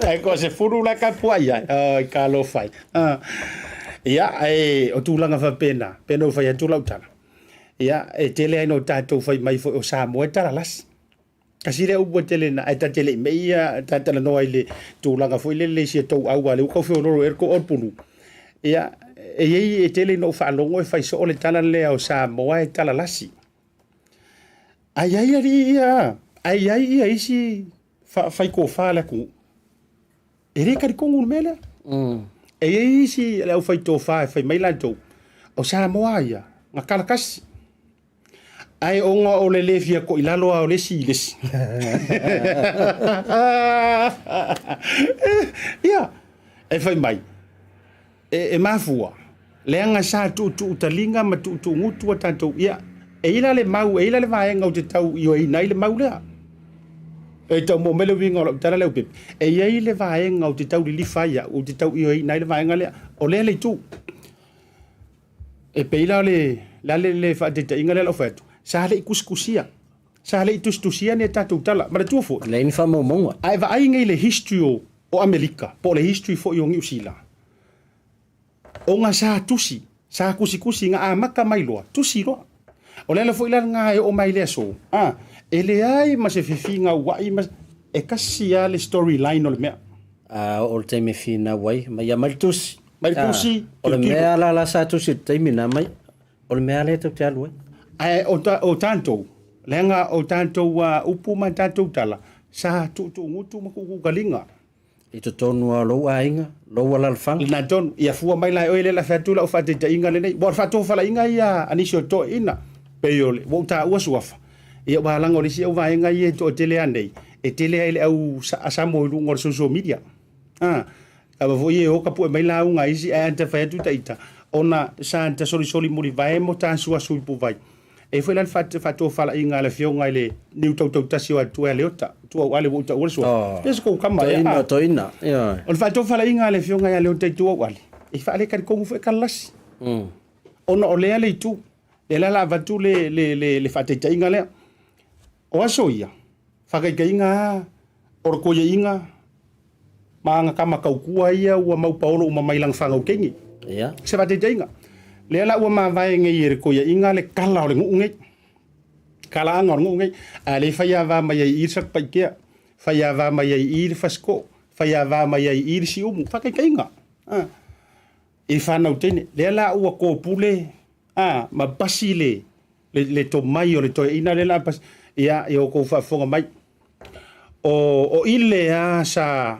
ae toa 10 la e tapuai ai. Oi, talofa e. Ia, ae o tulaga faapena, pei ona ou fai atu lau tala, ia, e tele lava ina o tatou fai mai foi o Samoa e talalasi. Tasi lea upu e tele ina, ae ta te le i mei ia ta talanoa i le tulaga foi lele i si a tou au, aua o lea ua tau feoloolo ea le tou aupulu. Ia, e i ai, e tele ina ou faalogo e fai soo le tala lea o Samoa e talalasi. Ae i ai alii ia, ae i ai ia isi faitofa a le atunuu. E le talitonu le mea lea. E i ai isi le aufaitofa e fai mai latou, o Samoa ia, na talatasi. Ae ona o le le fia toilalo lava o le isi i le isi. Ia, e fai mai, e mafua, leaga sa tuutuu taliga ma tuutuu gutu a tatou, ia, e i ai la le mau, e i ai la le vaega ou te tau ioeina ai le mau lea. E tau maua mai le uiga o lau tala lea Upepe. E i ai le vaega ou te tau lilifa ai au, ou te tau ioeina ai le vaega lea. O lea le itu. E pei la o le, le a le, le faataitaiga lea o le a ou fai atu, sa le i tusitusia, sa le i tusitusia ni a tatou tala. Manatua foi. Leai ni faamaumauga. A e vaai nei i le history o, o Amerika, po o le history foi o Niu Sila, ona sa tusi, sa tusitusi, na amata mai loa, tusi loa. O le ala foi la lena e oo mai i le aso, a, e leai ma se fefinauai ma, e tasi lava le story line o le mea. A oo i le taimi e finau ai, mai aumai le tusi. Mai le tusi, O le tilotilo. mea la la sa tusi i le taimi na mai, o le mea lea tou te alu ai. Ae o, ta, o tatou, leaga o tatou upu ma tatou tala, sa tuutuugutu ma tuutuutaliga. I totonu lava o lou aiga, lou alalafaga. Lena tonu, ia fua mai la e oe lea o le a fai atu lau faataitaiga lenei. Ua o le faatofalaiga ia a nisi o toeaiina, pei o le, ua ou taua suafa, ia aua leaga o le isi au vaega ia e toatele lava nei, e tele lava i le au Samoa i luga o le social media. A, kava foi e o tapue mai lauga a isi, ae anta fai atu ita, ona sa anta solisoli mulivae mo tasuasu i puvai. E i ai foi la le faatofalaiga a le afioga i le niu tautautasi o Atua ia Leota, Tuauale ua ou taua le suafa. Pe se kou kama ea. Toeaina, toeaina, ioe. O le faatofalaiga a le afioga ia Leota i Tuauale, e faaletalitonu foi Kalalasi. Ona o lea le itu, lea la o le a avatu le, le, le, le faataitaiga lea. O aso ia, faataitaiga lava o le toeaiina ma ana tama tautua ia ua mau paolo uma mai lana fanau teine. Ia. Se faataitaiga, lea la ua mavae nei e le toeaiina le kala o le nuu nei, kalaaga o le nuu nei, a o lea e faiava mai ai i i le Satupaitea, faiava mai ai i i le Fasitoo, faiava mai ai i i le Siumu, faataitaiga i fanau teine. Lea la ua topule ma pasi le le tomai o le toeaina lea la pasi, ia, ia outou faafofoga mai. O, o ile a sa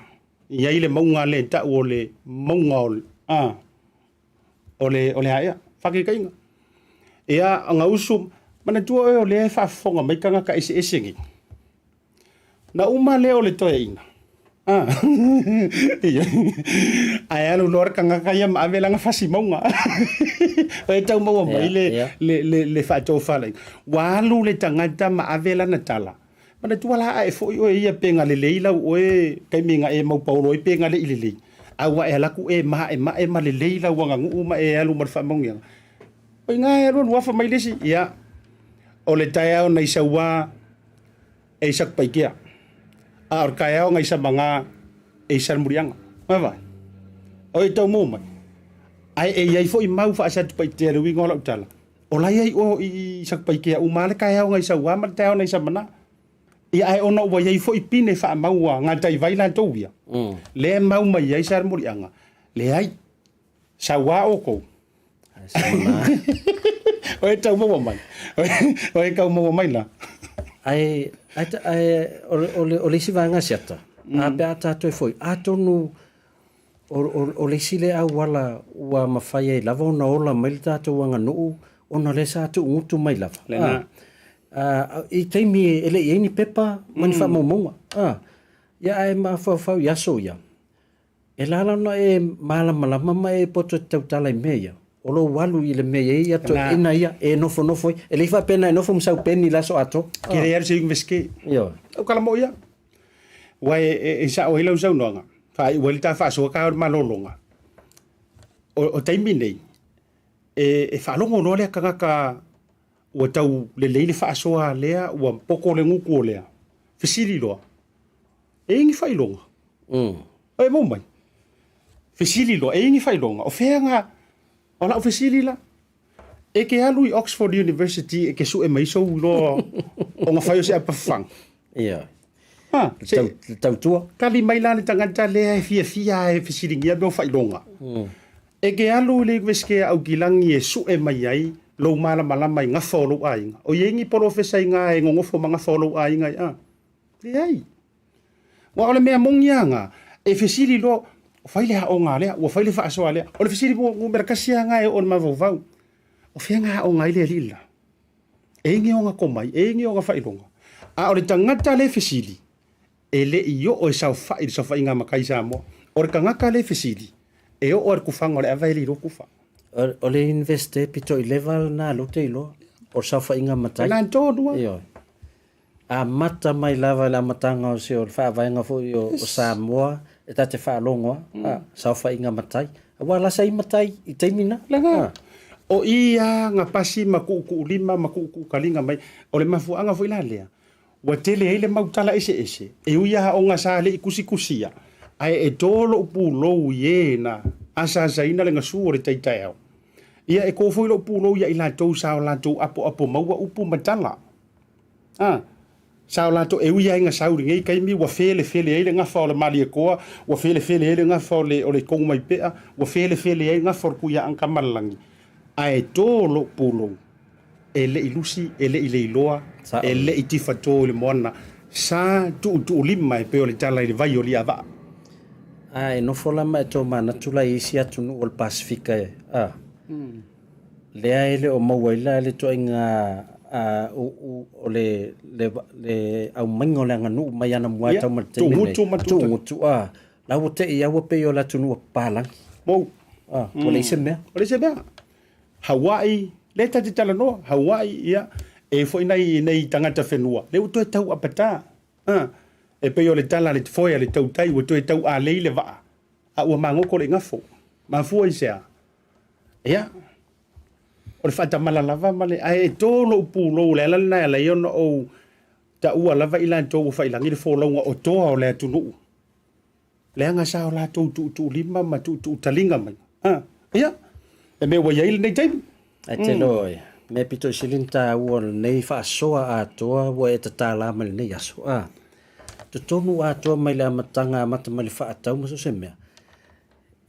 i ai le mauga lea e tau o le mauga o le, a, o le, o le a ea, faataitaiga. Ia, gausu, manatua oe o lea e faafofoga mai tagata eseese nei. Na uma lea o le toeaina. A. Ae alu loa le tagata ia ma ave lana fasi mauga. E tau maua mai le, le, le, le faatofalaiga. Ua alu le tagata ma ave lana tala. Manatua la a e foi oe ia pe na lelei lau oe taimi na e mau paolo ai pe na le i lelei. A ua e alu atu e maemae ma lelei lau aganuu ma e alu ma le faamaoniaga. O i ina e alualu afa mai le isi, ia, o le taeao na i Sauā e i Satupaitea, a o le taeao na i Samaga e i Salemuliaga. Vaavaai, o e tau maua mai. Ae e i ai foi mau faa-Satupaitea i le uiga o lau tala, o la e i ai o i Satupaitea uma lava le taeao na i Sauā ma le taeao na i Samaga. Ia ae ona ua i ai foi pine faamaua gataivai latou ia, lea e mau mai ai Salemuliaga, leai, Sauā outou. O e tau maua mai. O e tau maua mai la. Ae, ae, ae o, le, o, le, o le isi vaega siata, mm. a pe a tātou e foi, atonu o, o, o le isi le auala ua mafai ai lava ona ola mai le tātou aganuu, ona lea sa tuugutu mai lava. Lena. A, a, i taimi e le i ai ni pepa ma ni mm. faamaumauga. A, ia ae mafaufau i aso ia, E la la ona e malamalama ma e poto e te tautala i mea ia. O lou alu i le mea i ai ia toeaina ia e nofonofo ai. E le i faapea na e nofo ma sau peni i le aso atoa. Ke le alu se universite. Ioe. Au kala mo ia. Ua e, e, e sao ai lau saunoaga. Faaiu ai le ta faasoa ka o le malologa. O, o taimi nei, e, e faalogo loa lea tagata ua tau lelei le faasoa a lea, ua poko le gutu o lea. Fesili loa, E i ai ni faailoga? E maua mai. Fesili loa, e i ai ni faailoga? O fea ga? O lau fesili la, e ke alu i Oxford University e ke sue mai sou iloa o ga fai o se apafafaga? Ioe. Ha, se, Le tautua. Tali mai la le tagata lea e fiafia e fesiligia mea o faailoga. E ke alu i le Universite a Aukilagi e sue mai ai lou malamalama i gafa o lou aiga. O i ai ni polofesa i ga e nonofo ma gafa o lou aiga i a? Leai. Aua o le mea moni lava na, e fesili loa, ua fai le aoga a lea, ua fai le faasoa a lea. O le fesili numera tasi lava na e oo i le mafaufau, o fea na aoga ai le alii le la? E i ai ni ona tomai, e i ai ni ona faailoga. A o le tagata lea e fesili, e le i oo e saofai i le saofaiga a matai Samoa. O le tagata lea e fesili, e oo lava i le tufaga o le ava e le iloa tufa. O le Universite pito i leva lena lea ou te iloa, o le saofaiga a matai. O lena tonu lava. Ioe. Amata mai lava i le amataga o se o le faavaega foi o Samoa e ta te faalogo a, saofaiga matai. Aua la sa i matai i taimi na. Lena. O i a na pasi ma tuutuulima ma tuutuukaliga mai. O le mafuaaga foi la lea, ua tele ai le mau tala eseese, e ui a aoga sa le i tusitusia, ae e to lou pulou i e na asaasaina le gasu o le tai taeao. Ia e to foi lou pulou ia i latou sa o latou apoapo maua upu ma tala. A, sa o latou, e ui lava ina sau i lenei taimi ua felefele ai le gafa o le Malietoa, ua felefele ai le gafa o le o le Tonumaipea, ua felefele ai le gafa o le Tuiaangatamalalalagi, ae to lou pulou, e le i lusi, e le i leiloa, e le i tifato i le moana, sa tuutuulima e pei o le tala i le vai o Liavaa. A e nofo la ma e tomanatu la i isi atunuu o le Pasefika e, a. Lea e le o maua ai la le ituaiga o le le aumaiga o le aganuu mai anamua e tau mai le taimi lenei. Tuugutu ma Tuugutu, a. La ua tei au pei o le atunuu a papalagi. Mou. A, ua leai se mea. Ua leai se mea. Hawaii, lea ta te talanoa, Hawaii, ia, e foi nai, nai tagata whenua, lea ua toe tau apata. A, e pei o le tala a le foe a le tautai, ua toe tau alei le vaa, a ua magoto le igafo. Mafua i se a? Ia, o le faatamala lava ma le, ae e to lou pulou, o le ala lena e ala ai ona ou taua lava i latou ua faiilagi le folauga o toa o le atunuu, leaga sa o latou tuutuulima ma tuutuutaliga mai. A, ia, le mea ua i ai lenei taimi. Ae te iloa oe, mea pito i sili ona taua o lenei faasoa atoa ua e tatala mai lenei aso, a, totonu atoa mai le amataga amata mai le faatau ma so o se mea,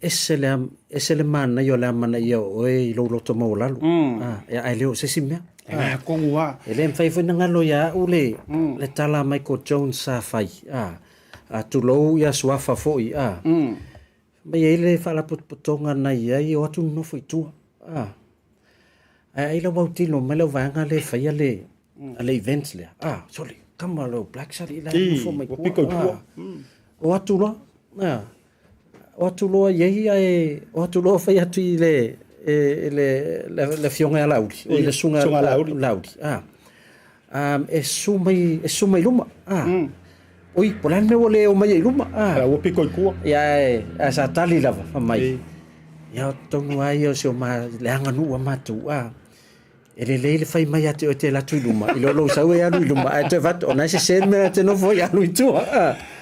Ese le, ese le manaia o le amanaia o oe i lou loto maualalo. Ah, ae le o se isi mea. E ngā kongu a. E le mafai foi ona galo ia au le, le tala a Michael Jones sa fai. Ah, a tulou ia Suafa foi. Ah, mai ai le faalapotopotoga na i ai o atu nonofo i tua. Ah, ae ai lau autilo mai lau vaega lea e faia le, le event lea. Ah, sole, kama lau Blacks alii la e nofo mai tua. Ua piko i tua. O atu loa, a, o atu loa i ai ae o atu loa fai atu i le e, le le afioga ia Laauli, o i le susuga Susuga Laauli. Laauli, a. E susu mai, e susu mai luma, a. Oi, po o le a le mea ua le omai ai i luma, a. Ua piko i tua. Ia, ae, ae sa tali lava, fai mai, ia o totonu lava ia o si o ma, le aganuu a matou, a. E lelei le fai mai ia te oe e te alu atu i luma, i lo lou sau e alu i luma, ae toe avatu, o na e sese le mea e te nofo ai alu i tua.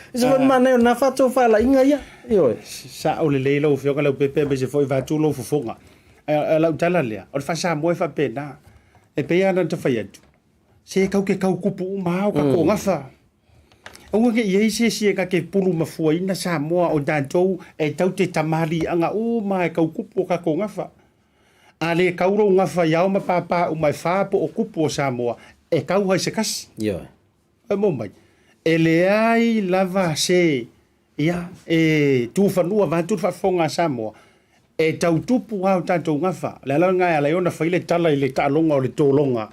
E se foi manaia o na faatofalaiga ia. Ioe. Sao lelei lau Afioga Leaupepe aemaise foi vaeatu lou fofoga. Ae o lau tala lea, o le faa-Samoa e faapena. E pei lava ona ta fai atu, se kau ke kau kupu uma lava o tatou gafa. Aua ne i i ai se isi e na te pulumafuaina Samoa o tatou e tau te tamaliiaga uma e tau kupu o tatou gafa. A le kau lou gafa i ao ma pāpā uma e fā po o kupu o Samoa, e kau ai se kasi. Ioe. E mo mai, e leai lava se ia e tufanua vaeatu le faafofoga a Samoa, e tau tupu lava o tatou gafa. O le ala lena e ala ai ona fai le tala i le taaloga o le tologa,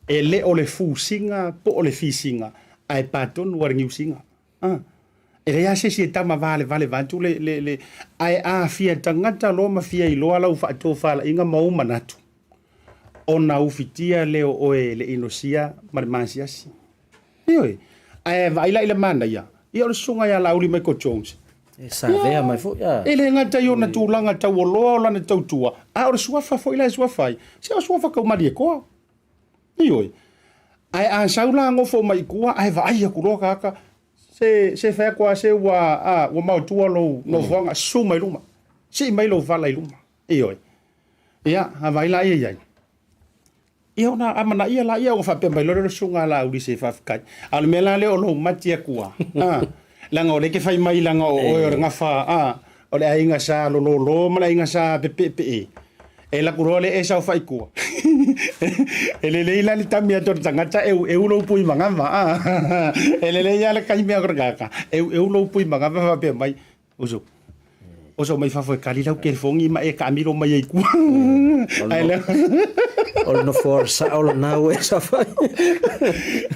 e le o le fusiga po o le fisiga, ae pa tonu lava i le niusiga. A, e leai lava se isi e tama valevale vaeatu le, le, le, ae a fia tagata loa ma fia iloa lau faatofalaiga ma ou manatu, ona ufitia lea o oe e le inosia ma le masiasi. Ioe. Ae vaai la i le manaia, ia o le susuga ia Laauli Michael Jones. E savea mai foi a. E le gata i ona tulaga taualoa o lana tautua, a o le suafa foi la e suafa ai, se o suafa tau Malietoa. Ioe. Ae a sau la nofo mai i tua ae vaai atu loa tagata, se, se fai atu lava se ua, a, ua maotua lou nofoaga, susu mai luma, sii mai lou fala i luma. Ioe. Ia, a vaai laia i ai. Ia ona amanaia laia ona faapea mai loa lea o le susuga a Laauli se faafetai. A o le mea la lea o lou mati atu lava, a, leaga o lea e te fai mai leaga o oe o le gafa, a, o le aiga sa lololo ma le aiga sa pepeepee. E alu atu loa lea e saofai i tua. E lelei la le tami atu o le tagata e eueu lou pui manava, a. E lelei lava le taimi atu o le tagata, e eueu lou pui manava faapea mai, Uso, oso mai fafo e kali lau telefoni ma e taamilo mai ai i tua. Ae le O le nofoa o le sao lena ua e saofai.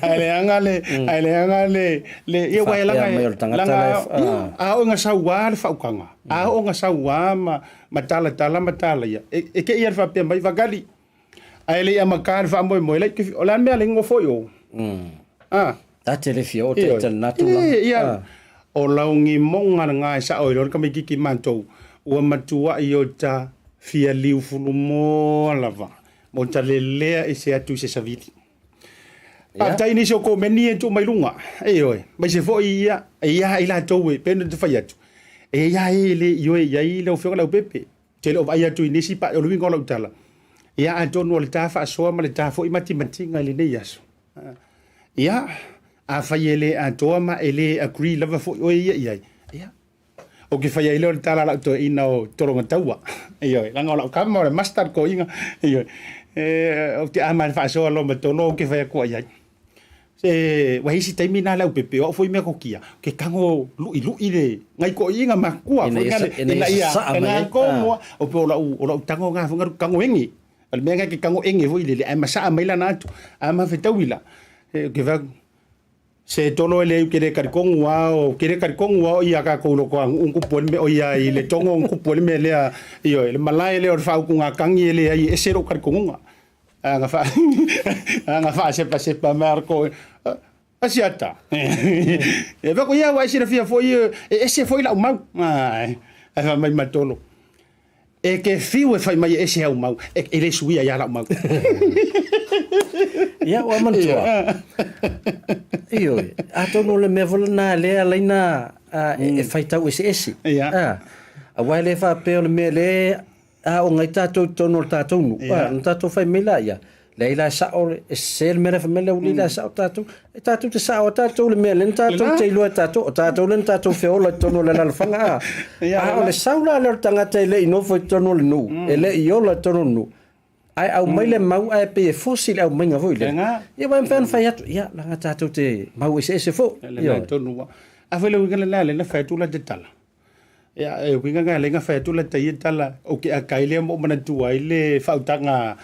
Ae leaga le, ae leaga le, le, ia ua e Faapea mai o le tagata laga, la e- ia, a oo ina saua le faautaga, a oo ina saua ma, ma talatala ma talaia, e, e te i lava le faapea mai, Vakali, ae le i amata le faamoemoe, like, o le a le mea le nofo i o? Ah. Ta te le fia o te te lena tulaga. Ia, ia, o lau gimoga lena e sao ai loa le tamaititi matou, ua matuai o ta fia liufulumoa lava, ma o ta lelea ese atu i se savili. Faafetai nisi o komeni e tuu mai luga, ioe, aemaise foi ia, e i ai latou e, pei ona ta fai atu, e i ai e le ioe i ai lau Afioga Leaupepe. Ou te le o vaai atu i nisi pa, o le uiga o lau tala, ia atonu o le ta faasoa ma le ta foi matimatiga i lenei aso. Ia, afai e le atoa ma e le agree lava foi oe ia i ai, ia, ou te fai ai lea o le tala a lau toeaina o Tologataua, ioe, leaga o lau tama o le mustard toeaina, ioe, e, ou te ama i le faasoa loa ma Tolo ou te fai atu ai ai. Se, ua i ai isi taimi na Leaupepe, o au foi mea kokia, ke tago luʻiluʻi le nai toeaiina matutua foi na le, ina ia na komo a, o pei o lau, o lau tago na foi na tago ege. O le mea lena e te tago ege foi lele ae masaa mai lana atu. A ma fetaui la, e ke fai atu, se tolo e leai ou te le talitonu lava, ou te le talitonu lava o ia tatou loko a nuu na tupu ai le mea, o ia i Letogo na tupu ai le mea lea, ioe, le malae lea o le faautugatagi e leai e ese lou talitonuga. A na faa, a na faasepasepa mai lava le Asiata. E fai atu, ia ua e silafia foi e ese foi lau mau. Ae fai mai ma Tolo, e te fiu e fai mai e ese au mau, e le suia ia lau mau. Ia, ua manatua. Ioe, atonu o le mea foi lena lea e ala ai ona e faitau eseese. Ia. Aua e le faapea o le mea lea aoga ai tatou i totonu o le tatou nuu, yeah. Na tatou fai mai laia, leai la e sao, e sese le mea la e fai mai le aulii la e sao tatou. E tatou te sao a tatou le mea lea na tatou te iloa e tatou, o tatou lea na tatou feola i totonu o le alaalafaga a. A o le sau la lea o le tagata e le i nofo i totonu o le nuu, e le i ola i totonu o le nuu, ae aumai le mau ae pei e fosi le aumaiga foi lea. Ia ua mafai ona fai atu, ia leaga tatou te mau eseese foi. Lena tonu lava. A foi le uiga lena lea na fai atu la te tala. Ia, e uiga lena lea na fai atu la ta ia tala, ou te akai lea ma ou manatua ai le faautaga,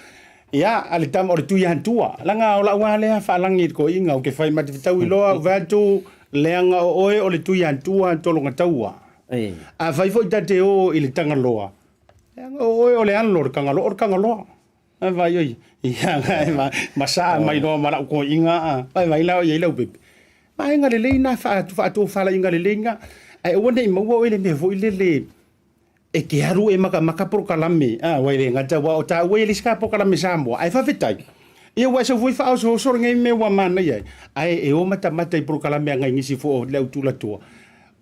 ia, a le tama o le Tuiatua. Leaga o lau lava lea faalagi i le toeaina, ou te fai ma te fetaui loa, ou vaai atu, Leaga o oe o le Tuiatua Tologataua. Afai foi ta te o i le Tagaloa, leaga o oe o le alo o le Tagaloa, o le Tagaloa. A vai oi, ia ma, ma saa mai loa ma lau toeaiina, a, vai vai la o i ai Leaupepe. Vaega lelei na faatofalaiga lelei na, ae aua ne i maua oe i le mea foi lele, e te alu e matamata polokalame, a, aua e le gata aua o taua e le isi polokalame Samoa, ae faafetai, ia ua e sau foi faaosooso lenei mea ua manaia ai, ae e o matamata i polokalame a nai nisi foi o le au tulatoa.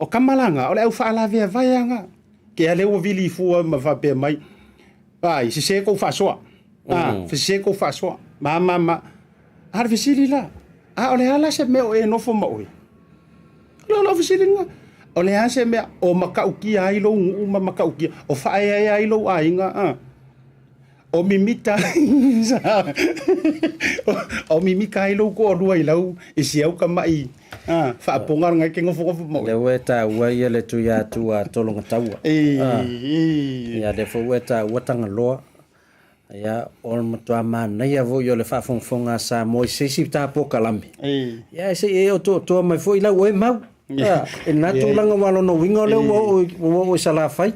O tama la na, o le au faalaveavae lava na, ke a lea ua vili fua ma faapea mai, ai, sese kou faasoa, a, sese kou faasoa, ma, ma, ma. A o le fesili la, a o le a la se mea o e nofo ma oe? O lau fesili lena, o le a se mea o matautia ai lou nuu ma matautia, o faaeaea ai lou aiga, a? O mimita o mimita ai lou toalua i lau i si au tamai a, faapoga lena e te nofonofo ma oe. Lea ua e taua ia le Tuiatua Tologataua. Ia lea foi ua e taua Tagaloa. Ia, o le matua manaia foi o le faafogafoga a Samoa i se isi ta polokalame. Ia, se i e otootoa mai foi lau oe mau. Ia, i lena tulaga aua o lona uiga o lea ua oo ua oo i Salafai.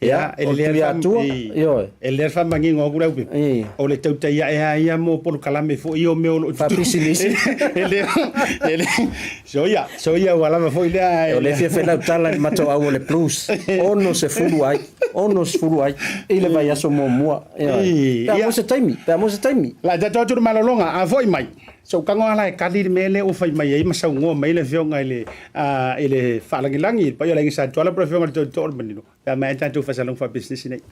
Ia, e o le Tuiatua, ioe. E lelei le faamanino atu Leaupepe, o le tautai ae lava ia mo polokalame foi ia o mea o lo o Faapisinisi. E le, e le, soia, soia ua lava foi lea. O lea e fia fai lau tala i le matou au o le Blues, 60 ai. 60 ai i le vaiaso muamua. Ioe. Pe a maua se taimi, pe a maua se taimi. La tatou atu le malologa, a foi mai, se ou tago lava la e tali le mea lea ua fai mai ai ma saunoa mai le afioga i le, i le faalagilagi, le paia o le Aiga Sa Tuala po o le afioga i le Tootoo o le Manino, pe a maea tatou faasalalauga faapisinisi nei.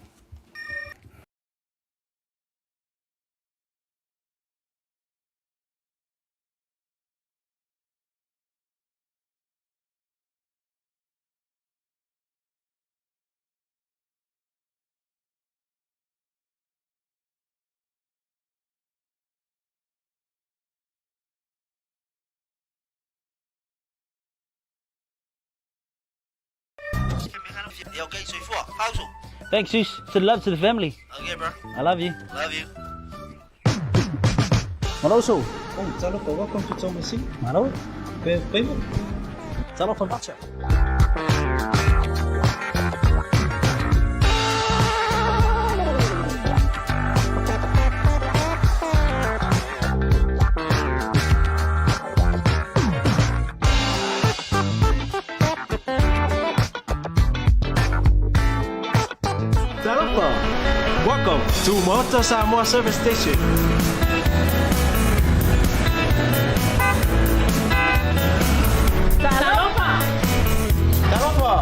Yeah, okay, soifua. Hausu. Thanks, sis. Send love to the family. Okay, bro. I love you. Love you. Malo so. Oh, talofa, welcome to Tomasi. Malo. Pe, Talofa macha. Talofa. Welcome to Maota Samoa Service Station. Talofa! Talofa.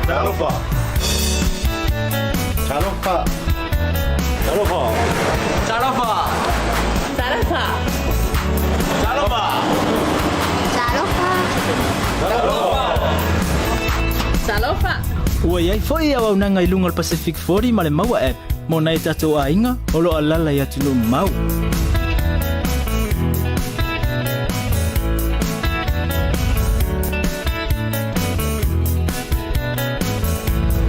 Talofa. Talofa. Talofa. Talofa. Talofa! Talofa. Talofa! Talofa! Ua i ai foi auaunaga i luga o le Pacific 40 ma le Maua app mo nai o tatou aiga o lo o alaala i atunuu mamao.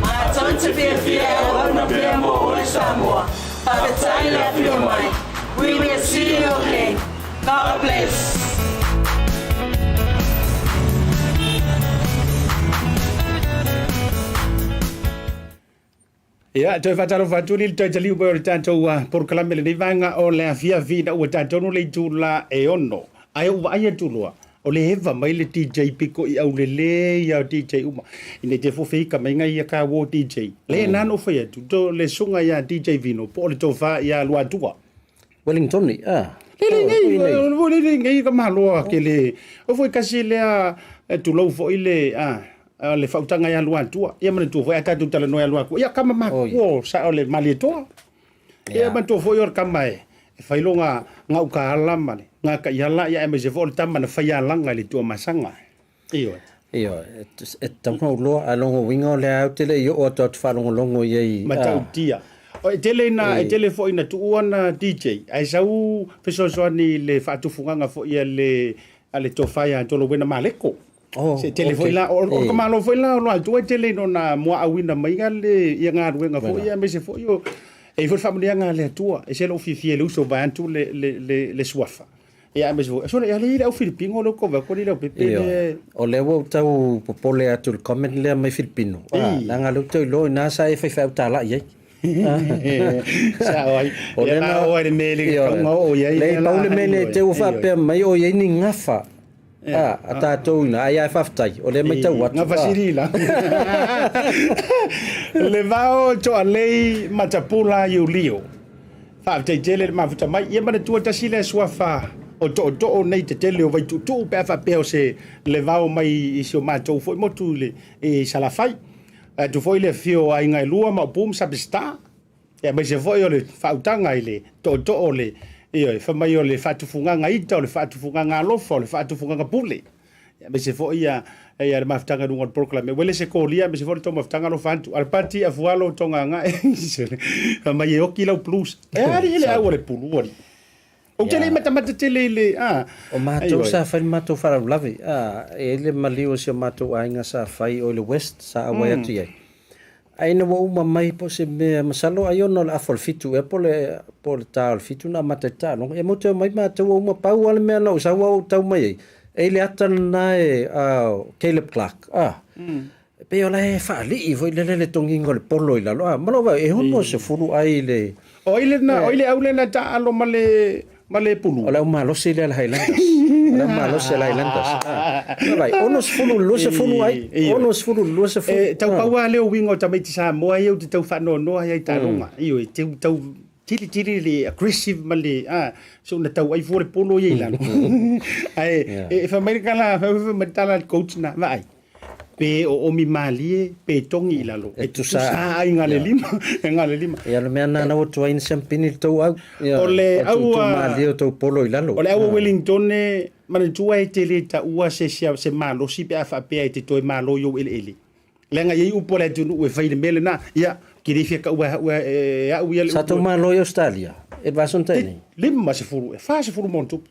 Matou te fiafia e auauna pea mo oe Samoa. Faafetai le afio mai. We will see you again. God bless. Ia, toe faatalofa atu le toe taliu mai o le tatou polokalame lenei vaega o le afiafi ina ua tatou le itula e 6. Ae ou vaai atu loa, o le eva mai le DJ piko i aulelei ia o DJ uma. Ina te fofe ika mai ngai ia ka wo DJ. Le na no fai atu, to le sunga ia DJ Vino, po o le tofa ia Luatua. Wellington, ah. Le le nei, le le nei ka maloa ke le, o foi kasi lea tulou foi le, ah, le fautaga ia Luatua. Ia manatua foi a tatou talanoa ia Luatua. Ia kama makua sa o le Malietoa. Ia manatua foi o le kama e fai loga gauka ala ma le gakaiala ia aemaise foi o le tama na fai alaga i le Tuamasaga. Ioe. Ioe, e tatau ona ou loa, ae lona uiga o lea ou te le i oo atu ou te faalogologo i ai. Matautia. E tele ina, e tele foi ina tuua ana DJ, ae sau fesoasoani i le faatufugaga foi a le a le tofa ia Tolowena Maleko. Oh, Se tele foi la, o o ka malo foi la o Luatua e tele ina ona muaauina mai le ia galuega foi ia aemaise foi o e i ai foi le faamanuiaga a le Atua, e ese lou fiafia i le uso vaeatu le le le le suafa. Ia aemaise foi, sole, ia le i le au Filipino lea ou te vaai atu le au pepe lea. O lea ua ou tau popole atu i le comment lea mai Filipino, leaga o lea ou te iloa i ina sa e faifeau talai ai. Sao ai. O lea na oo ai le mea e le tatau ona oo i ai. Leai, pau le mea lea e te ua faapea mai o i ai ni gafa a tatou i ina, ai ae faafetai, o lea e matau atu. Gafa sili la. Le vao Toalei Matapula Iulio. Faafetai tele le mafuta mai. Ia manatua tasi lea suafa o tootoo nei tetele o Vaituutuu pe a faapea o se le vao mai i si o matou foi motu i le i Salafai. Atu foi le afio o aiga e lua Maopu ma Sapesita. Ia aemaise foi o le faautaga i le tootoo o le ioe fai mai o le faatufugaga ita, o le faatufugaga alofa, o le faatufugaga pule. Aemaise foi ia le mafutaga i luga o le polokalame. Ua le se kolia, aemaise foi le tou mafutaga alofa atu. Alepati, Afualo, Togagae, fai mai e oki lau blues. E alii le au a le pulu alii. Ou te le i matamata tele i le, a. O matou sa fai le matou faalavelave, a, e i ai le maliu o si o matou aiga sa fai o i le West sa auai atu i ai. Ae ina ua uma mai po o se mea, masalo ai ona o le afa o le fitu ea po o le, po o le ta o le fitu na amata ai le taaloga. Ia matou te omai matou ua uma, pau lava le mea na ou sau au ou tau mai ai, e i le ata lena e a Caleb Clark, a, e pei o la e faalii foi lele le togiga o le polo i lalo, a, ma lou vaai, e 60 ai le... O ai lena, o ai le au lena e taaalo ma le ma le pulu? O le au malosi lea a le Highlanders. O le au malosi a le Highlanders. Vaai, 60 i le 20 ai. 60 i le 20. E tau pau lava lea o uiga o tamaiti Samoa ia ou te tau faanoanoa ai i taaloga. Ioe, tau tau tilitili le aggressive ma le a so na tau ai fua le polo ia i lalo. Ae e fai mai le tala, fai mai le tala a le coach na, vaai, pe oomi malie pe togi i lalo e tutusa ai ga le lima e ga le lima. Ia o le mea lena na ua tuai na siampini le tou au. O le au a malie o tou polo i lalo. O le au a Wellington e manatua e te le taua se se malosi pe a faapea e te toe malo i ou eleele. Leaga e i ai upu a le atunuu e fai i le mea lena. Ia, ou te le fia taua e au ia le upu. Sa tou malo i Ausetalia i le vaiaso na tea nei? 50, e 40 ma ona tupu.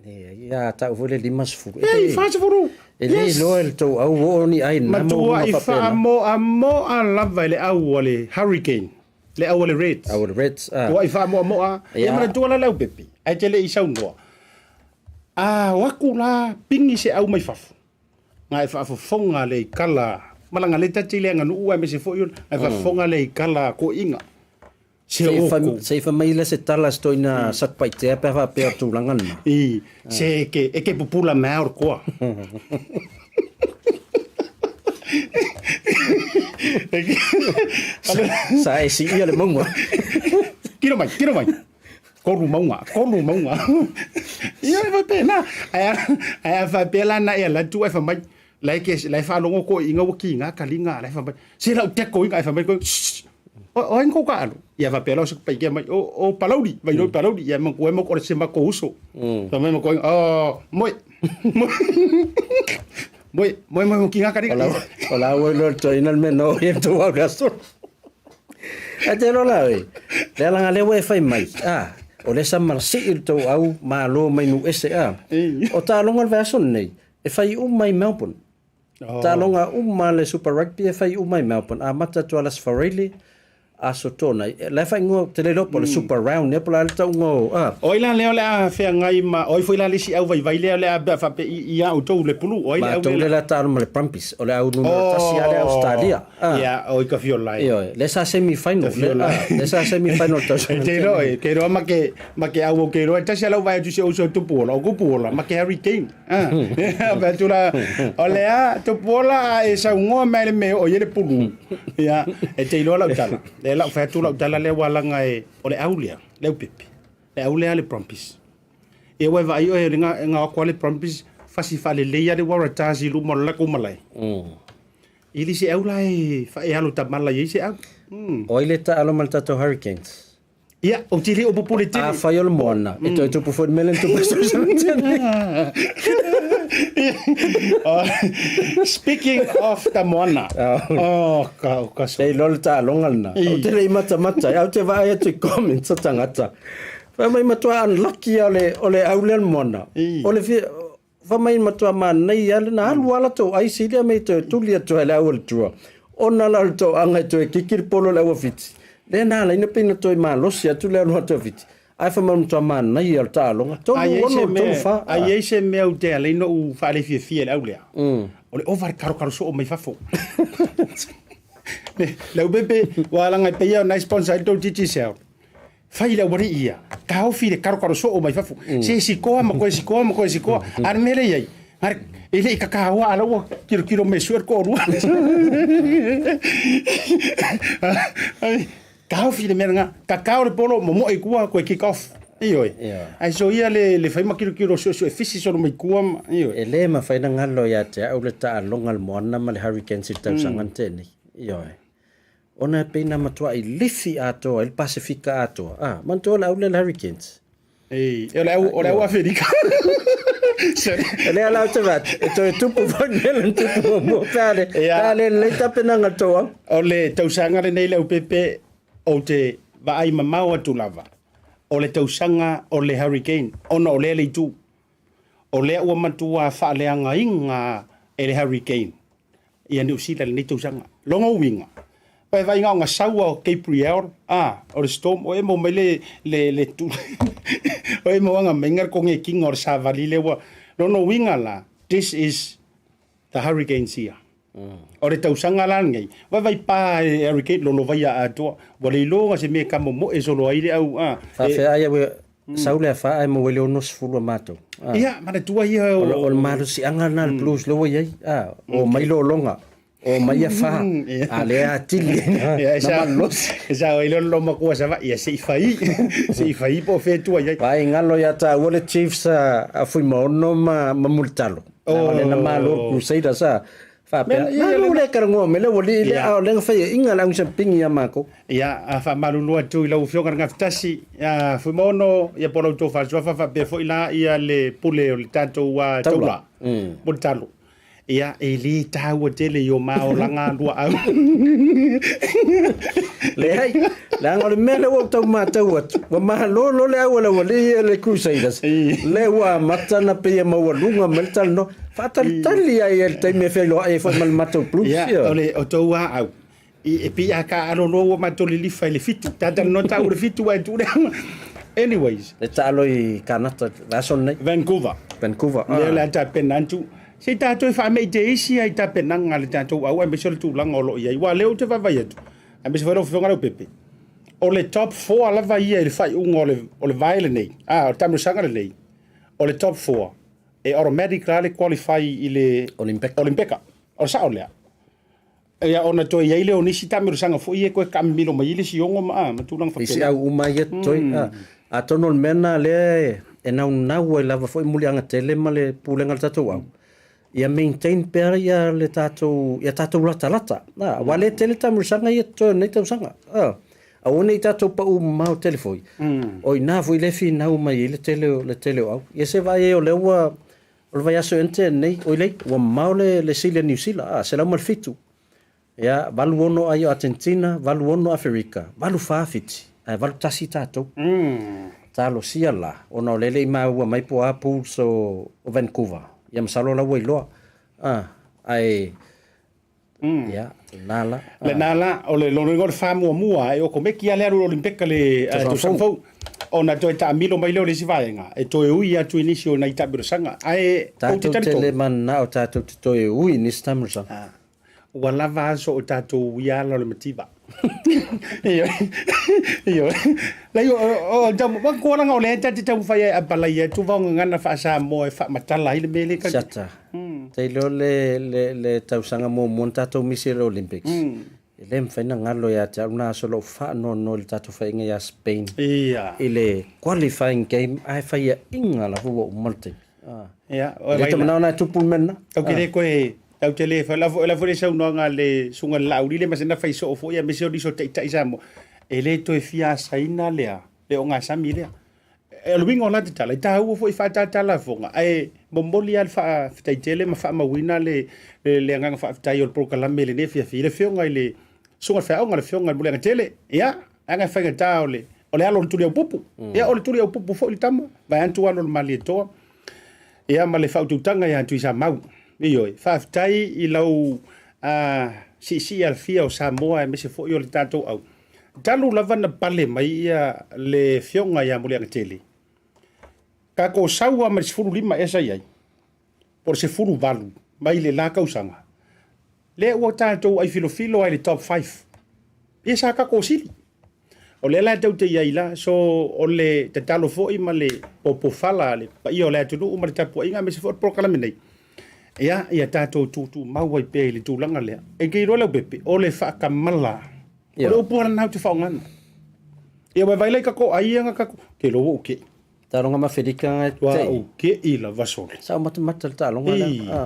Ia tau foi le 50. Ei, 40! E le iloa e le tou au oo ni ai na Matuai faamoamoa lava i le au a le Hurricane, le au a le Reds. Au a le Reds, ah. Tuai faamoamoa. Ia manatua la le au pepe, ae te le i saunoa. A o aku la pigi se au mai fafo. Nga e faafofoga le ikala, malaga le tati le aganuu aemaise foi o, e faafofoga le ikala koiga. Se oko. Se i fai mai la se tala se toina Satupaitea pe a faapea o le tulaga lena. I, se e ke, e ke pupula mai o le koa. Sa e siia le mauga. Kilo mai, kilo mai. Kolu mauga, kolu mauga. Ia e faapena. Ae ae a faapea la na e alu atu ae fai mai, la e ke la e faalogo toeaiina ua kiga kaliga la e fai mai, se lau teko iga ae fai mai koe, shh, o ai kou taalu? Ia faapea loa se paikia mai, o Palauli, vai loa i Palauli, ia matua ai o se matou uso. Fai mai matua, oh, moe, moe, moe, moe, moe, kiga kaliga. O la ua iloa e le toeaina le mea na oo i ai le tou au i le aso. Ae te iloa la oe, le alaga lea ua e fai mai, a, o lea sa malasii le tou au malo mai nuu ese, a. O taaloga o le vaiaso lenei, e fai uma i Melbourne. Oh. Taaloga uma le Super Rugby e fai uma i Melbourne. Amata atu a le Aso Faraile, Aso Toonai. La e faaigoa, ou te le iloa po o le Super Round ea po o le a le tauga o... A. O ai la lea o le a feagai ma... O ai foi la le isi au vaivai lea o le a pe a faapea i a outou le pulu? O ai le au lea? Matou lea o le a taalo ma le Brumbies. O le au numera tasi lava lea Ausetalia. Ah. Ia, oi ka fiola ai. Ioe, lea sa semi final. Lea sa semi final le tausaga. E te iloa, e te iloa ma ke, ma ke au o ke iloa. E tasi a lau vaai atu i si ou uso e tupu ola. O kupu ola, ma ke Harry Kane. Ah. Vaai atu la, o le a, tupu ola a e saunoa mai le mea o i ai le pulu. Ia, e te iloa lau tala. Lea la ou fai atu lau tala lea ua laga e, o le au lea, le au pepe. Le au lea a le Brumbies. Ia ua e vaai oe, e gao atu lava le Brumbies, fasi faalelei lava le Waratahs i luma o le latou malae. I le se au la e e alo tamala i ai se au. O ai le taalo ma le tatou Hurricanes? Ia, ou te le o popole tele. Afai o le moana, e toe tupu foi le mea lea na tupu i Speaking of ta moana. Oh, ka, o ka so. Nei loa le taaloga lena. Ou te le i matamata ai, ae ou te vaai atu i comments a tagata. Fai mai matua unlucky lava o le au lea o le moana. O le fia, Fai mai matua manaia lava na alu lava latou ai silia me i toe tuli atu ai le au o le tua ona la o le toaga e toe kiki le polo i le au a Fiti. Lea na ala ai na pei na toe malosi atu le alu atu a Fiti. Ae fai mai o le matua manaia o le taaloga, 3 6 3 4. A i ai se mea ou te ala ai ona ou faalefiafia i le au lea, o le ova le karokaro soo mai fafo. Leaupepe, ua alaga e pei o nai sponsor ai le tou Digicel. Fai le aualii ia, taofi le karokaro soo mai fafo. Se sikoa ma koe sikoa ma koe sikoa. A o le mea lea e i ai, e le i kakaoa a o la ua tilotilo mai e sue le toalua. Taofi le mea lena, kakao le polo, momoe i tua, toe kick off. Ioe. Ae soia le, le fai ma kilokilo suesue fisi solo mai tua ma, ioe. E le mafai ona galo ia te au le taaloga a le Moana ma le Hurricanes i le tausaga na tea nei. Ioe. Ona e pei na matuai lifi atoa ai le Pasefika atoa. Ah, manatua le au lea le Hurricanes. Ei, o le au, o le au Aferika. E lea la ou te vaai atu, e toe tupu foi le mea na tupu muamua pe a le, pe a le lelei tapenaga a le tou au. O le tausaga lenei Leaupepe, ou te vaai mamao atu lava, o le tausaga o le hurricane, ona o lea le itu. O lea ua matua faaleagaina e le hurricane ia Niu Sila i lenei tausaga. Lona uiga, vaivaiga ona sau o Gabriel, a, o le storm, o e maua mai le, le, le, o e maua mai le konekiga o le savali lea ua, lona uiga la, this is the hurricane year. O le tausaga la lenei, vaivai pa e hurricane, lolovaia atoa, ua le iloa se mea e kamomoe solo ai le au, a. Faafeai au e sau le afa ae maua ai le 60 a matou. Ah. Ia, manatua ia o... O le malosiaga lena le Blues lea ua i ai. Ah, o mai lologa, o mai afa, a lea atili na malolosi. E sao ai le matua Savaii, ia se i fai, se i fai po o fea e tua i ai. Vai galo ia tāua le Chiefs a Fuimaono ma Mulitalo. Oh. O le na malo le Crusaders a. Faapea, malo le karagoa mai le ualii lea, a o lea na faiaina le ausampingi ia matou. Ia, a faamalulu atu i lau Afioga i le Gafatasi, ia Fuimaono, ia po o la outou faasuafa faapea foi la ia le pule o le tatou taula, Mulitalo. Ia, e le taua tele i o ma olaga luaau. Leai, leaga o le mea lea ua ou tau matau atu, ua malolo le au a le aualii ia le Crusaders, lea ua amata ona pei e maualuga mai le talanoa. Faatalitali ai i le taimi e feiloai ai foi ma le matou Blues. Ia, o le o tou aau, e pei a taaalo loa ua matou lilifa i le 7. Talatalanoa taua i le 7 ae tuu le Anyways. E taalo i Kanata le aso lenei. Vancouver. Vancouver. Lea o le a tapena atu. Se i tatou e faamei te isi ai tapenaga a le tatou au aemaise o le tulaga o lo o i ai. Aua o lea ou te vaavaai atu, aemaise foi lau Afioga Leaupepe, o le top 4 lava ia i le faaiuga o le vae lenei, o le taamilosaga lenei, o le top 4 e automatic la le qualify i le Olympeka. O le sao lea. Ia ona toe i ai lea o nisi taamilosaga foi ia e toe taamimilo mai ai le isi 6 ma tulaga faapena. Isi au uma ia totoe. Atonu o le mea lena lea e naunau ai lava foi Muliaga Tele ma le Pulega a le tatou au, ia maintain pea ia le tatou, ia tatou latalata. Aua o lea e tele taamilosaga ia totoe o lenei tausaga. Aua ne i tatou pau mamao tele foi, o i ina foi lea e finau mai ai le tele o, le tele o au. Ia se vaai ai o lea ua, o le vaiaso ea na tea nei, oi lei, ua mamao le, le sili a Niu Sila, a, 107. Ia, 86 ai o Atenetina, 86 Aferika, 84 Fiti, ae 81 tatou. Talosia la, ona o lea e le i maua mai po o a pools o, o Vancouver. Ia masalo la ua iloa. A, ae Ia, lena la. Lena la, o le lona uiga o le faamuamua e okomeki lava le alu i le Olimpeka le tausaga fou. Ona toe taamilo mai lea o le isi vaega e toe ui atu i nisi o nai taamilosaga. Ae ou te Tatou te talitonu. le mananao tatou te toe ui i nisi taamilosaga. Ua lava aso o tatou uia ala o le mativa. Ioe. Ioe. Lai o o tau manatua leaga o lea ta te taumafai ai e apalai atu vaogagana faa-Samoa e faamatala ai le mea lea. Siata. Te iloa le, le, le tausaga muamua na tatou misi i le Olympics, e le mafai ona galo ia te au lena aso lou faanoanoa i le tatou faiga ia Spain i le qualifying game ae faiaina lava ua uma le taimi. Ia, E le manao na e tupu le mea lena. Tau te le koe, tau te le, la foi la foi le saunoaga a le susuga i le Laauli le masina fai soo foi aemaise o nisi o taitai Samoa, e le toe fia asaina lea, le ogasami lea. O le uiga o la tatala, e taua foi faatatala fofoga, ae momoli lava le faafetai tele ma faamauina le le agaga faafetai o le polokalame i lenei afiafi i le Afioga i le Susuga i le Feaoga, le Afioga i le Muliagatele, ia, leaga e faigata o le o le alo o le Tuliaupupu. Ia, o le Tuliaupupu foi le tama, vaeatu alo o le Malietoa, ia ma le faautautaga ia Tuisamau. Ioe, faafetai i lau siisii alafia o Samoa aemaise foi o le tatou au. Talu lava na pale mai ia le Afioga ia Muliagatele, tatou sau lava ma le 15 ea sa i ai, po o le 18 mai le la tausaga, lea ua tatou aifilofilo lava i le top five. Ia sa tatou sili. O lea la tou te i ai la, so o le tatalo foi ma le popofala a le paia o le atunuu ma le tapuaiga aemaise foi o le polokalame nei, ia, ia tatou tuutuumau ai pea i le tulaga lea. E te iloa Leaupepe, o le faatamala, o le upu lava lena ou te faaaogaina. Ia ua vaai la i tatou ai ia na tatou, te iloa ua ou te'i. Taaloga ma Aferika na e Ua ou te'i lava sole. Sa ou matamata i le taaloga lea.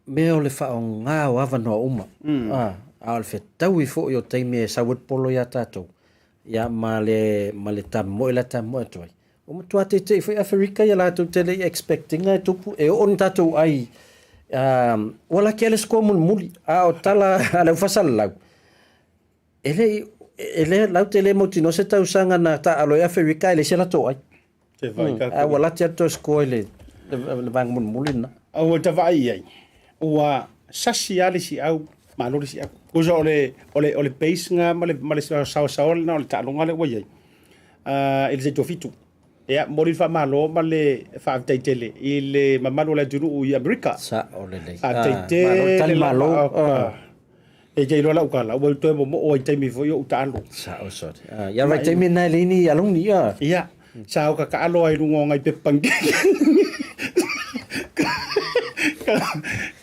Mea o le faaaoga o avanoa uma, a o le fetaui foi o taimi e sau ai le polo ia tatou, ia ma le, ma le tamoe la e tamoe atu ai. Ua matua teitei foi Aferika ia latou te le i expect ina e tupu, e oo ni tatou ai, ua laki lava le score mulimuli, a o tala a le aufasalalau, e le i, e le, latou te le mautinoa se tausaga na taaalo ai Aferika ae leai se latou ai. Te vaai tatou. Ae ua lati atu toe score i le, le vaega mulimuli lena. Ua ta vaai i ai, ua sasi lava le siau, malo le siau. Tusa o le, o le, o le base lena ma le, ma le saosaoa lena o le taaloga lea ua i ai i le Seitofitu. Ia, momoli le faamalo ma le faafetai tele i le mamalu o le atunuu i Amerika. Sao lelei. Faafetai tele lava. E te iloa lau tala, ua toe momoo ai taimi foi o ou taalo. Sao sori. Ah, ia vai taimi na le ni alungi ia. Ia, sa o ka taalo ai lunga o ngai pepa pancake.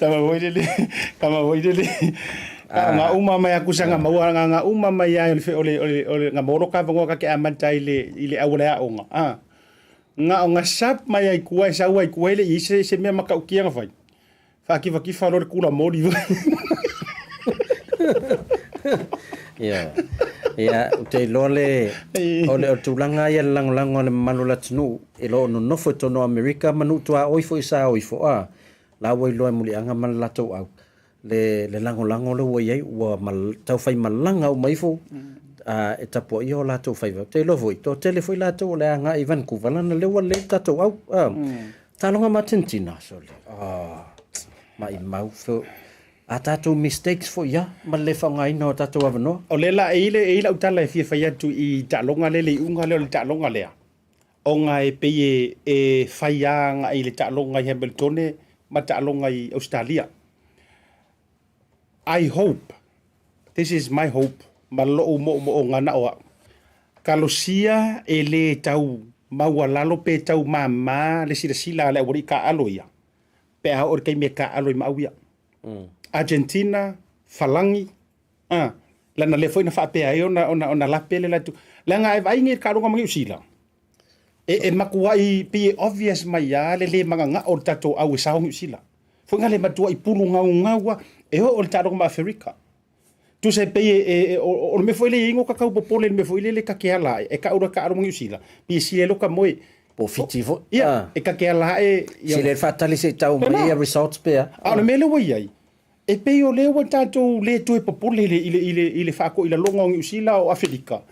Tama foi lele, tama foi lele. Nga uma mai aku sanga maua nga nga uma mai ai o le o le o le nga molo ka vangoa ka ke amanta i le i le au le aonga. Ah. Nga o nga sap mai ai kua e sau ai kua le i se se mea makaukia nga fai. Faakifakifa loa le kula moli foi. Ia. Ia, ou te iloa le, o le, o le tulaga ia le lagolago a le mamalu o le atunuu e lo o nonofo i totonu o Amerika ma nuu tuaoi foi sa o ifo, a, la ua iloa e muliaga ma le latou au le, le lagolago lea ua i ai, ua mal, taufai malaga uma ifo a, e tapuaia o latou faiva. Ou te iloa foi, toatele foi latou o le a agai i Vancouver, leaga lea ua lelei le tatou au, a. Taaloga ma Argentina, sole. Oh, maimau fo. A tatou mistakes foi ia, ma le le faaaogaina o tatou avanoa. O lea la, e i le, e i lau tala e fia fai atu i taaloga lea, le iuga lea o le taaloga lea, ona e pei e, e fai lava agai i le taaloga i Hamiltone ma taaloga i Ausetalia. I hope, this is my hope, ma lou moomooga na o au, talosia e le tau maualalo pe tau mama le silasila a le aualii taaalo ia, pe a oo i le taimi e taaalo ai ma au ia. Argentina, Falagi, a, leaga lea foi na faapea ai ona, ona, ona lape le latou, leaga a e vaai nei i le taaloga ma Niu Sila, E, e matuai pei e obvious mai lava le le magagao o le tatou au e sao Niu Sila. Foi na le matuai pulu gaugau lava, e oo i le taaloga ma Aferika. Tusa e pei e, e, e o, o le mea foi lea e i ai no ka tau popole i le mea foi lele ta te ala ae, e tau loa taalo ma Niu Sila, pei e sili ai loka moe. Po o Fiti foi. Ia, ah. e ta te ala ae... Ia, sili ai le faatali se i tau mai ia results pe a. A o le mea lea ua i ai, e pei o lea ua tatou le toe popole i le, i le, i le, i le faatoilaloga o Niu Sila o Aferika.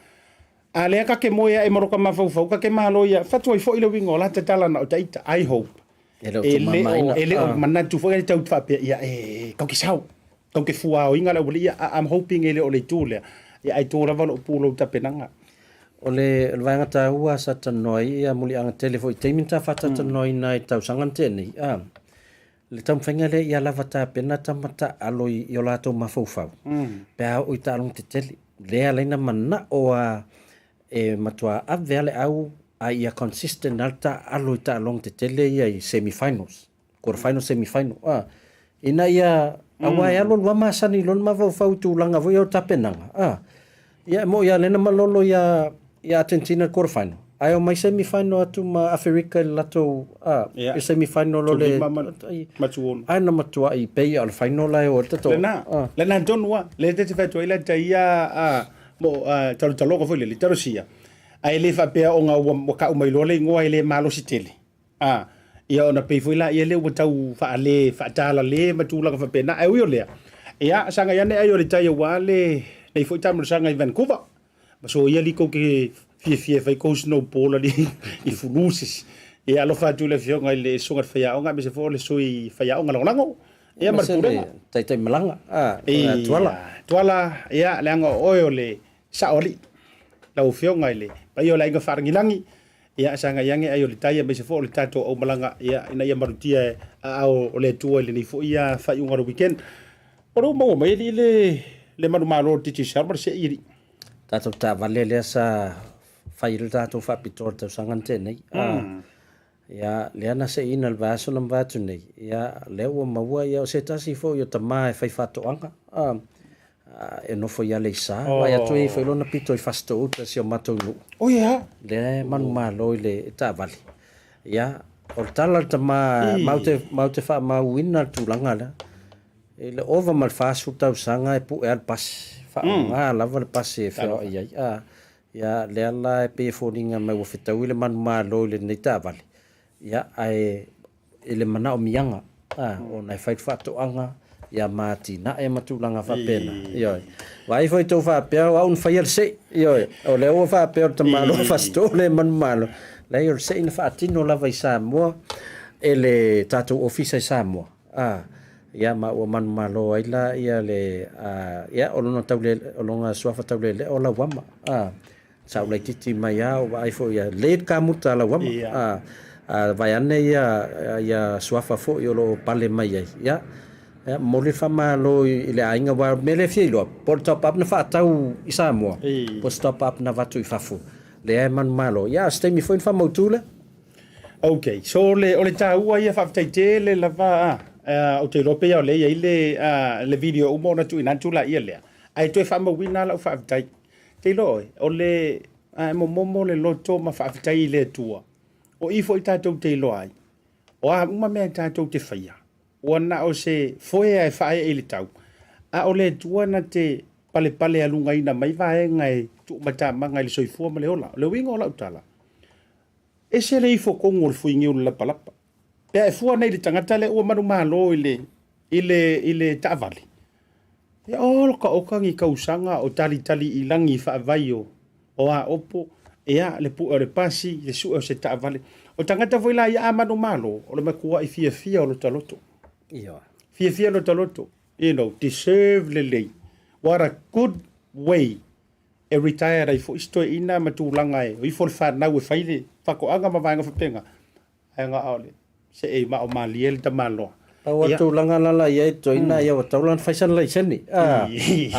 A lea ka ke moe ae ma loka mafaufau, ka ke malo ia, fatu ai foi le uiga o la tatala na o taita, I hope. E le o E le o, tumamaina. e le o manatu foi le tau faapea, ia e, kau ke sao, kau ke fuaoiga le aualii ia, I'm hoping e le o le itu lea. Ia ai tō lava lou pulou tapenaga. O le, o le vaega taua sa talanoa ai ia muliaga tele foi i taimi na ta faatatalanoaina ai i le tausaga na tea nei, a, le taumafaiga lea ia lava tapena tama taalo i, i o latou mafaufau, pe a oo i taaloga tetele. Lea ala ai na manao a e matua ave a le au a ia consistent a le taalo i taaloga tetele ia i semi finals, quarter final, semi final. A, ina ia aua e alu alu lava masani loa le mafaufau i tulaga foi ia o tapenaga. A, ia e moi lava lea na malolo ia ia Argentina i le quarter final, ae omai semi final atu ma Aferika i le latou a, Ia. i semi final o le Tulima ma, ma tuono. Ae na matuai pei o le final la e o ai le tatou. Lena, lena tonu lava. Lea ta te fai atu ai la ta ia a, mo, a, talotaloga foi lele, talosia. Ae le faapea ona ua, ua kau mai loa le igoa e le malosi tele. A, ia ona pei foi laia lea ua tau faale, faatalale ma tulaga faapena. Ae ui o lea, ia, sagai ane ai o le tai aua le, nei foi taamilosaga i Vancouver. Ma soia alii kou te fiafia e fai kou snowball alii i fulu sisi. Ia alofa atu i le afioga i le Susuga i le Faiaoga aemaise foi o le Sui Faiaoga Lagolago. Ia ma le Aemaise le Pulega. Taitaimalaga, a, o Tuala. Tuala, ia, leaga o oe o le Saoalii, lau Afioga i le paia o le Aiga Faalagilagi, ia, sagai ane ai o le tai aemaise foi o le tatou aumalaga, ia, ina ia malutia e aao o le Atua i lenei foi faaiuga o le weekend. O lea ua maua mai alii le, le manumalo o le Digicel ma le sei alii. Tatou taavale lea sa fai ai le tatou faapitoa i le tausaga na tea nei. Ia, lea na seiina i le vaiaso na mavae atu nei, ia, lea ua maua, ia, o se tasi foi o tama e faifaatoaga, a, e nofo i Aleisa, oh. Vaai atu e i ai foi lona pito i Fasitoo-uta si o matou nuu. Oh, yeah. Lea e manumalo i le taavale. Ia, o le tala a le tama, matou te, matou te faamauina le tulaga lea. I le ova ma le 40 tausaga e pue lava le pasi, faaaoga lava le pasi e feoai ai. A, Ia, lea la e pei e foliga mai ua fetaui le manumalo i lenei taavale, ia, ae i le manaomiaga, a, ona e fai le faatoaga, ia, ma atinae ma tulaga faapena, ioe. Vaai foi tou faapea o au na faia le sei, ioe, o lea ua faapea o le tamaloa Fasitoo lea e manumalo, leai o le sei na faatino lava i Samoa e le tatou ofisa i Samoa. A, ia ma ua manumalo ai la ia le, a, ia o lona taule, o lona suafa taulelea o Lauama, a, sa ou laitiiti mai lava o vaai foi ia, lelei le kamuta a Lauama, a, a vaeane ia, ia suafa foi o lo o pale mai ai, ia, ia momoli le faamalo i le aiga, aua o le mea lea e fia iloa, po o le top up na faatau i Samoa, po o se top up na avatu i fafo, lea e manumalo, ia a o se taimi foi ona faamautu lea. Ok, so le, o le taua ia faafetai tele lava a, uh, ou te iloa pei o lea i ai le, uh, le video uma ona tuuina atu laia lea, ae toe faamauina lau faafetai. Te iloa oe, o le uh, momomo le loto ma faafetai i le Atua, o i foi tatou te iloa ai, o a uma mea tatou te faia, ua na o se foea e faaee i le tau, a o le Atua na te palepale alugaina mai vaega e tuumatamaga i le soifua ma le ola. O le uiga o lau tala, Ese le ifo tonu o le fuiniu i le lapalapa. Pe a e fua nei i le tagata lea ua manumalo i le, i le, i le taavale, ia oka oka ni tausaga o talitali i lagi faavai o, o aopo, ia, le pue o le pasi, le sue o se taavale. O tagata foi la ia a manumalo, o le matuai fiafia o lota loto. Ioe. Fiafia lota loto. You know, deserve lelei. What a good way e retired ai foi si toeaina ma tulaga e o ifo le fanau e fai le faatoaga ma vaega faapena, ae na o le see mao malie le tamaloa. Pau a tulaga la la i ai toeaina ia ua tatau la ona fai sana laisene a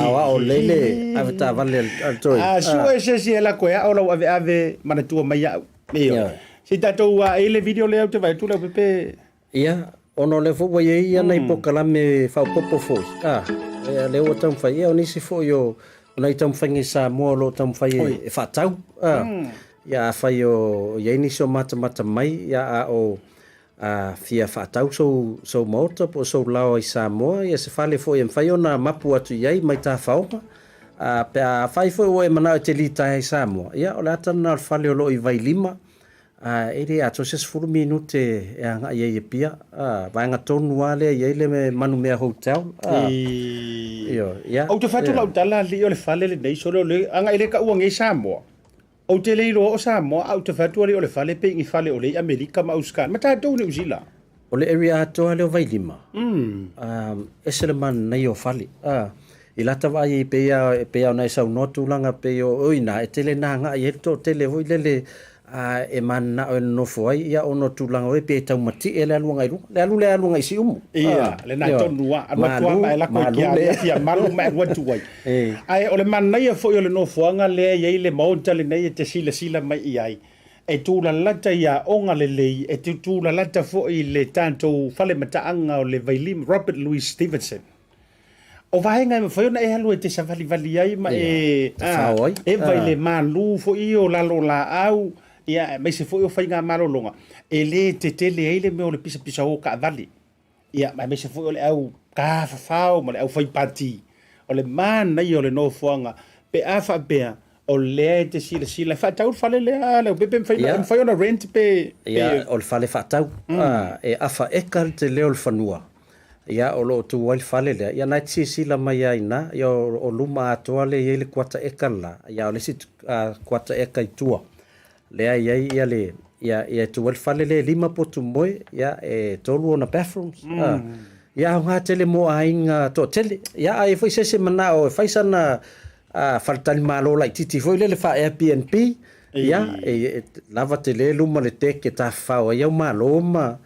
aoao lelei le avetaavale a le toeaina. A sue se isi e lako e ao lau aveave manatua mai au. Ioe. Se i tatou a e le video lea ou te vaai atu Leaupepe. Ia, ona o lea foi ua i ai ia nai polokalame faaopoopo foi, a, ia, lea ua taumafai, ia o nisi foi o nai taumafaiga i Samoa o lo o taumafai e faatau, a, ia afai o i ai nisi o matamata mai, ia a o a fia faatau sou, sou maota po o sou laoa i Samoa, ia se fale foi e mafai ona mapu atu i ai mai tafaoga, a, pe a afai foi ua e manao e te litaea i Samoa, ia o le ata lena o le fale o lo o i Vailima, A e le atoa se 10 minute e agai ai i Apia, a, vaega tonu lava lea e i ai le Manumea Hotel, a, ioe, ia. Ou te fai atu lau tala alii o le fale lenei sole o le agai le taua nei Samoa. Ou te le iloa o Samoa a ou te fai atu alii o le fale pei ni fale o lea i Amerika ma Auskan ma tatou i Niu Sila. O le area atoa lea o Vailima, a, ese le manaia o fale, a, i lata vaai ai pei lava, e pei lava ona e saunoa tulaga pei o, o i ina e tele ina agai ai le toatele foi lele, a e mananao e nonofo ai, ia ona o tulaga foi pei e taumatie le alu agai i luga, le alu lea alu agai i Siumu. Ia, lena tonu lava, alu atu lava ma e lako i ke afi a malu ma e alu atu ai. Ae o le manaia foi o le nofoaga lea e i ai le maota lenei e te silasila mai i ai, e tulalata i aoga lelei, e tulalata foi i le tatou fale mataaga o le Vailima, Robert Louis Stevenson. O vaega e mafai ona e alu e te savalivali ai ma e eva i le malu foi o lalo o laau, ia, aemaise foi o faiga malologa, e le tetele ai le mea o le pisapisao o taavale, ia, aemaise foi o le au tafafao ma le au fai pati. O le manaia o le nofoaga pe a faapea o lea e te silasila e faatau le fale lea Leaupepe, e mafai ona rent pe... Ia, o le fale faatau, e afa eka le tele o le fanua. Ia, o lo o tu ai le fale lea, ia na e te silasila mai lava i ina, ia o luma atoa lea e i ai le kuata eka le la, ia o le isi kuata eka i tua, lea e i ai ia le, ia, ia e tu ai le fale lea e lima potu moe, ia e tolu ona bathrooms. Ia aoga tele mo aiga toatele. Ia a i ai foi se isi e manao e fai sana faletalimalo laitiiti foi lele faa-Airbnb, ia, e lava tele luma o le deck e tafafao ai au malo ma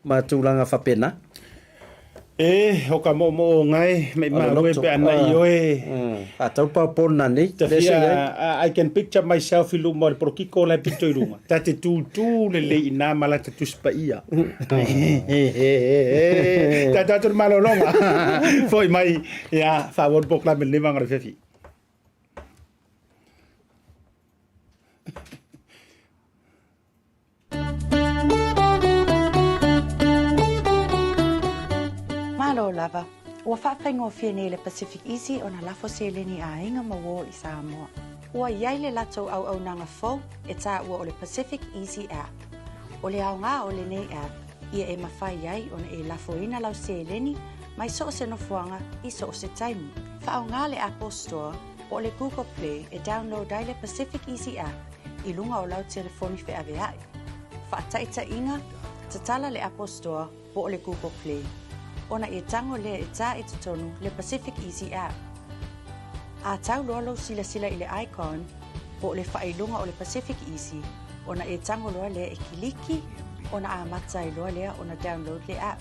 ma tulaga faapena. E, o ka moomooga e, maimau e pe ana i oe. Faatau pao nanei. Tafia, I can picture myself i luma o le polokiko la e pito i luga. Ta te tūtū lelei i nā ma lata Tusi Paia. Ta tātou le malologa. Foi mai, ia, faaauau le polokalame i lenei vaega o le afiafi. Malo lava, ua faafaigofie nei le Pacific Easy ona lafo seleni a aiga ma uō i Samoa. Ua i ai le latou auaunaga fou e taua o le Pacific Easy App. O le aoga o lenei app, ia e mafai ai ona e lafoina lau seleni mai so o se nofoaga i so o se taimi. Faaaoga le Apple Store po o le Google Play e download ai le Pacific Easy App i luga o lau telefoni feavea'i. Faataitaiga, tatala le Apple Store po o le Google Play, ona e tago lea e tā i totonu le Pacific Easy App. A tau loa lou silasila i le icon po o le faailoga o le Pacific Easy, ona e tago loa lea e kiliki, ona amata ai loa lea ona download le app.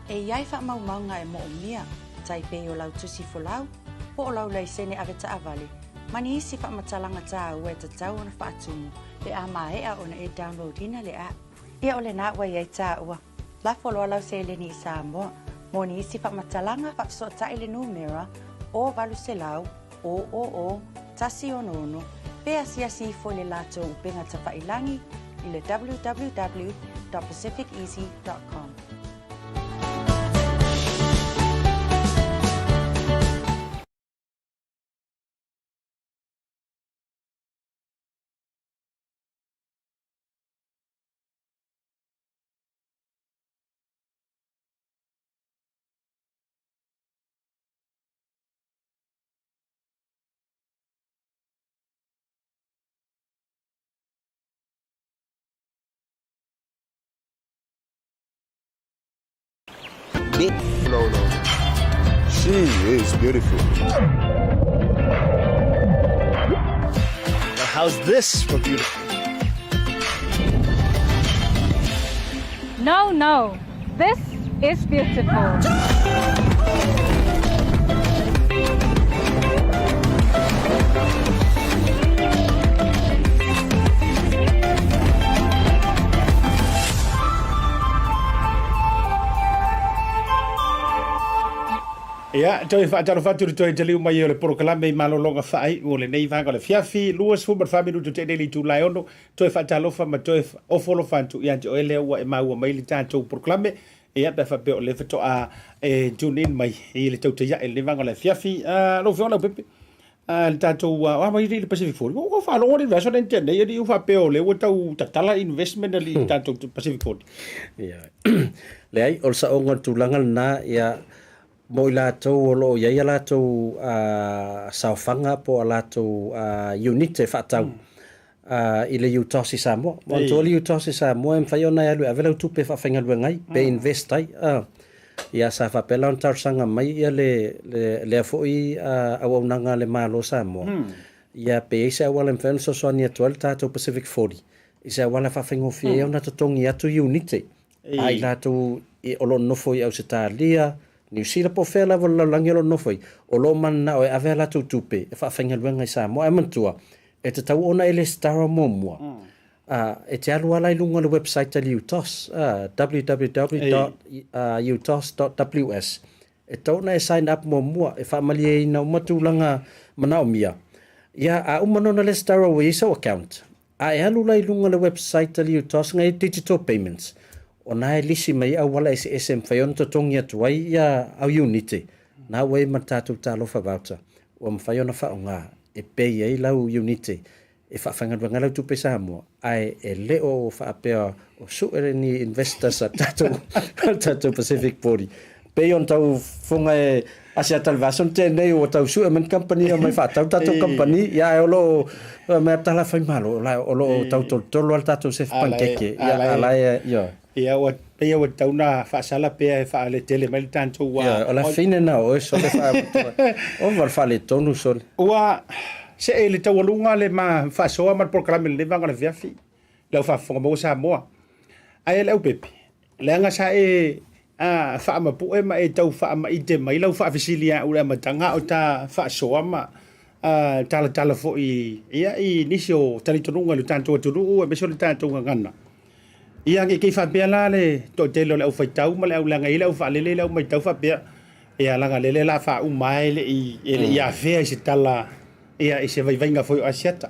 E i ai faamaumauga e moomia, tai pei o lau tusi folau, po o lau laisene avetaavale, ma ni isi faamatalaga tāua e tatau ona faatumu pe a maea ona e download ina le app. Ia o lena ua i ai tāua. Lafo loa lau seleni i Samoa. Mo ni isi faamatalaga, faafesootai le numera 0800 000 166 pe asiasi ifo i le latou upega tafailangi i le www.pacificeasy.com. No, no. She is beautiful. Now, how's this for beautiful? No, no. This is beautiful. Ia, toe faatalofa atu i le toe taliu mai o le polokalame i malologa faaiu o lenei vaega o le afiafi, 24 minutu tea nei i le itula e 6, toe faatalofa ma toe ofo alofa atu ia te oe lea ua e maua mai le tatou polokalame, ia pe a faapea o lea faatoa e tune in mai i le tautai ae i lenei vaega o le afiafi. Lau Afioga Leaupepe, le tatou a mai i le Pacific 40, ua faalogo le vaiaso lea na tea nei, alii ua faapea o lea ua tau tatala investment a le tatou Pacific 40. Ia. Leai, o le saoga o le tulaga lena, ia, mo i latou o lo o i ai a latou saofaga po o a latou unit e faatau i le UTOS i Samoa. Manatua le UTOS i Samoa e mafai ona e alu e ave lau tupe e faafaigaluega ai pe invest ai. Ia sa faapea la ona talosaga mai ia le lea foi auaunaga a le Malo o Samoa, ia pe i ai se auala e mafai ona fesoasoani atu ai le tatou Pacific 40 i se auala e faafaigofie ai ona totogi atu iunite a i latou o lo o nonofo i Ausetalia, Niu Sila po o fea lava o le lalolagi o lo o nonofo ai, o lo o mananao e ave a latou tupe e faafaigaluega i Samoa. Ae manatua, e tatau ona e lesitara muamua. E te alu lava la i luga o le website a le UTOS, www.utos.ws, e tatau ona e sign up muamua e faamalieina uma tulaga manaomia. Ia, a uma loa ona lesitara ua i ai sau account, A e alu la i luga o le website a le UTOS na i ai digital payments, o na e lisi mai ai auala eseese e mafai ona totogi atu ai ia au iunite, na ua i ai ma le tatou Talofa Voucher, ua mafai ona faaaoga e pay ai lau iunite e faafaigaluega ai lau tupe i Samoa, ae e le o faapea o sue ni investors a tatou a tatou Pacific Body. Pei ona tau fofoga e Asiata i le vaiaso na tea nei ua tau sue mai ni kamupani e omai faatau le tatou kamupani, ia ae o lo o mea tala fai malo, o lo o tau tolotolo lava le tatou sefe panikeke, ia a la e, ioe. Ia ua pei ua tatau ona faasala pea e faaletele mai le tatou ua. Ia, o le afine na o oe sole faamutua. Ova le faaletonu sole. Ua see i le taualuga le ma faasoa ma le polokalame i lenei vaega o le afiafi, lau faafofoga maua Samoa. Ae Leaupepe, leaga sa e faamapue ma e tau faamaite mai lau faafesili ia au i le amataga a o ta faasoa ma talatala foi ia i nisi o talitonuga i lo tatou atunuu aemaise o le tatou gagana. Ia ne i te i faapea la le toatele o le aufaitau ma le au leaga e i ai le aufaalele le au maitau faapea, ia leaga lele o le a faauma lava e le i e le i afea i se tala ia i se vaivaiga foi o Asiata.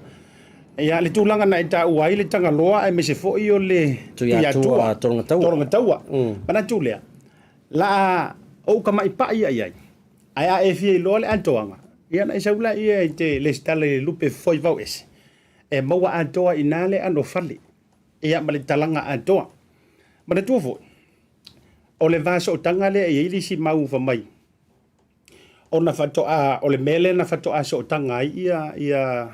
Ia le tulaga na e taua ai le Tagaloa aemaise foi o le Tuiatua Tologataua. Manatu lea, la ou tamaipai ia i ai, ae a e fia iloa le atoaga, ia ona e sau laia e te lesitala i le lupe foe vao ese, e maua atoa i ina le anofale. Ia ma le talaga atoa. Manatua foi, o le va sootaga lea e i ai le isi mau fai mai, ona faatoa, o le mea lea na faatoa sootaga ai ia, ia,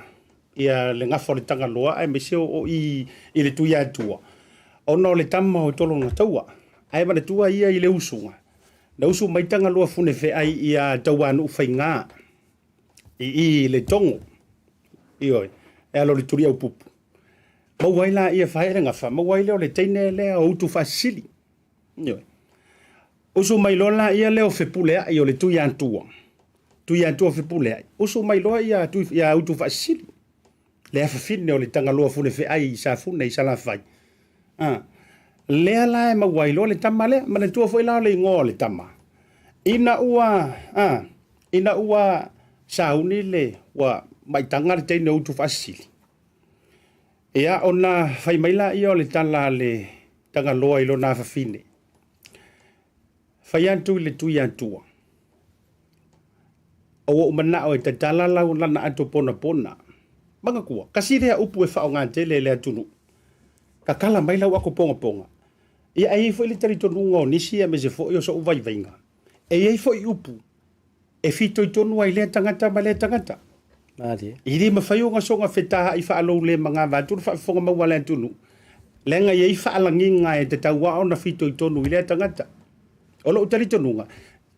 ia le gafa o le Tagaloa aemaise o i i le Tuiatua, ona o le tama o Tologataua. Ae manatua ia i le usuga, na usu mai Tagaloa Funefeai ia Tauanuufaiga i i i Letogo, ioe, e ala o le Tuliaupupu. Maua ai laia fai le gafa, maua ai lea o le teine lea o Utufaasisili. Ioe. Usu mai loa laia lea o Fepuleai o le Tuiatua. Tuiatua Fepuleai. Usu mai loa ia, tui, ia Utufaasisili. Le afafine o le Tagaloa Funefeai i Safune i Salafai. Ah. Lea la e maua ai loa le tama lea. Manatua foi la o le igoa o le tama. Ina ua, ah, ina ua sauni le, ua maitaga le teine o Utufaasisili. Ia, ona fai mai laia o le tala a le Tagaloa i lona afafine, Fai atu i le Tuiatua, o ua ou manao e tatala lau lana ato ponapona. Manatua, kasi lea upu e faaaoga tele e le atunuu, tatala mai lau ato pogapoga. Ia, ae i ai foi le talitonuga o nisi aemaise foi o sou vaivaiga, e i ai foi upu e fitoitonu ai lea tagata ma lea tagata. Malie. E le mafai ona soona fetaai faaloule ma gava atu le faafofoga maua a le atunuu, leaga e i ai faalagiga e tatau lava ona fitoitonu i lea tagata. O lou talitonuga,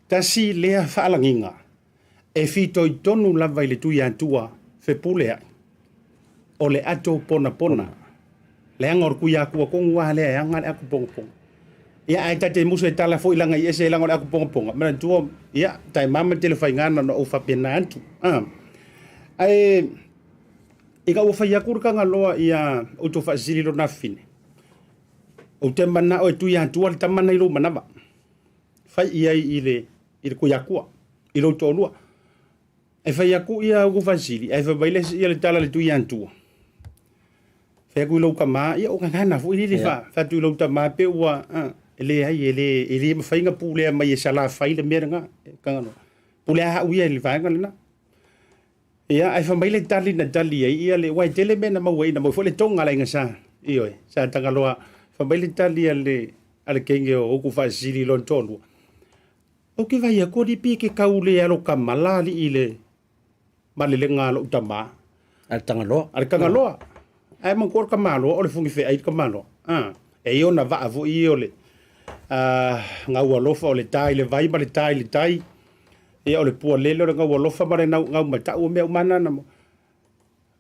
tasi lea faalagiga e fitoitonu lava i le Tuiatua Fepuleai, o le ato ponapona. Leaga o le Tuiatua tonu lava lea e aga le ato ponapona. Ia ae ta te musu e tala foi laga i ese leaga o le ato ponapona, manatua, ia, taimama tele faiga na ona ou faapena atu. Ae ina ua fai atu le Tagaloa ia Utufaasisili lona afafine, ou te manao e Tuiatua le tama na i lou manava. Fai i ai i le i le Tuiatua, i lou toalua. E fai atu ia Utufaasisili, ae fai mai le ia le tala a le Tuiatua, fai atu i lou tama, ia o gagana foi lele fa fai atu i lou tama pe ua e leai e le e le mafai ona pulea mai e Salafai le mea lena. Tagaloa. Pulea au ia i le vaega lena. Ia, ae fai mai le tali na tali ai ia le, aua e tele mea na maua ai, na maua foi le toga a le aiga Sa, ioe, Sa Tagaloa. Fai mai le tali a le, a le teine o Utufaasisili i lona toalua, Ou te vaai atu alii pe te tau le alo tamala alii i le malelega a lou tama. A le Tagaloa. A le Tagaloa. Ae manatua o le tamaloa o le funifeai le tamaloa. A, e i ai ona vaa foi ia o le gau alofa o le ta i le vai ma le ta i le tai. Ia o le pualele o le gau alofa ma le gau matau o mea uma na na.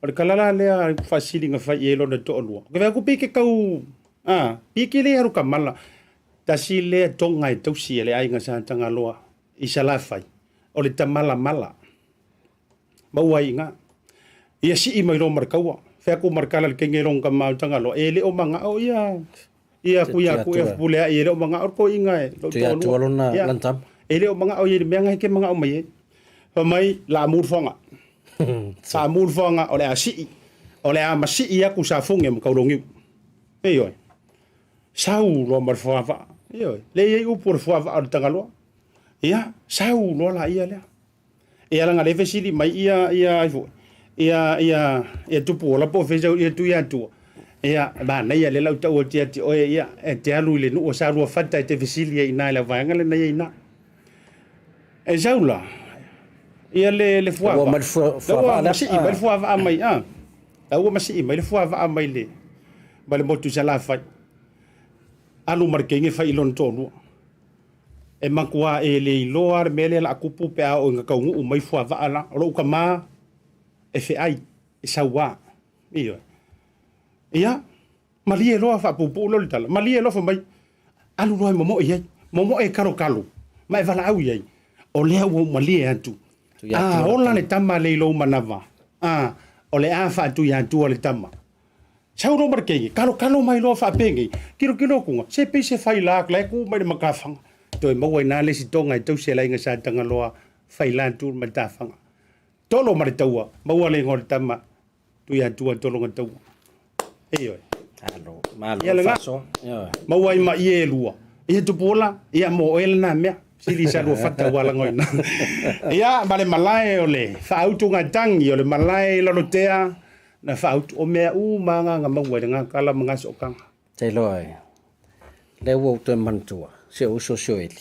O le tala la lea a Faasili na fai i ai lona toalua. Ou te vaai atu pe te tau, a, pe te le alu tamala. Tasi lea toga e tausi e le aiga Sa Tagaloa i Salafai, o le tamalamala. Maua ai i ina. Ia sii mai loa ma le taua. Fai atu ma le tala i le teine i lona tama o Tagaloa, e le o manao ia ia kui aku ia puleai, e le o manao le toeaina e lou toalua. Tuiatua lona Ia. lana tama. E le o manao ia i le mea na e te manao mai ai. Fai mai, la mu le foaga. Sa mu le foaga, o le a sii, o le a masii atu Safoge ma Kauloniu. Ioe. Sau loa ma le foavaa. Ioe. Lea e i ai upu o le foavaa o le Tagaloa. Ia, sau loa laia lea. Ia leaga lea e fesili mai ia ia ai foi. Ia ia ia tupu ola po o fea ia Tuiatua. Ia manaia lea lau tau atu ia te oe ia e te alu i le nuu o Saluafata e te fesili ai i ina i le vaega lena e i ai ina. E sau la ia le le fuavaa. Ua mai le fuavaa lea. Ua masii mai le fuavaa mai a. La ua masii mai le fuavaa mai le mai le motu i Salafai. Alu ma le teine fai i lona toalua. E matua e le iloa le mea lea la tupu pe a oo ina taunuu mai fuavaa la. O lou tama e feai, e saua. Ioe. Ia, malie loa faapuupuu lea o le tala. Malie loa fai mai, alu loa e momoe ai. Momoe e kalokalo ma e valaau i ai. O lea ua ou malie atu. A ola le tama lea i lou manava, a, o le a faatuiatua le tama. Sau loa ma le keiki, kalokalo mai loa faapenei, tilotilo atu, se pei se faila la e tu mai le matafaga. Toe maua i ina le isi toga e tausi e le aiga Sa Tagaloa, faila atu le matafaga. Tolo ma le taua, maua le igoa o le tama, Tuiatua Tologa Taua. Ioe. Malo, malo Ia lena. faasoa. Ioe. Maua ai ma ie e lua. Ia Tupuola, ia mo oe lena mea. Sili sa lua fata ua lagoina. Ia, ma le malae o le faautugatagi, o le malae i Lalotea, na faautu, o mea uma lava na maua i le gakala ma gasootaga. Te iloa e, lea ua ou toe manatua, si ou uso Sioeli,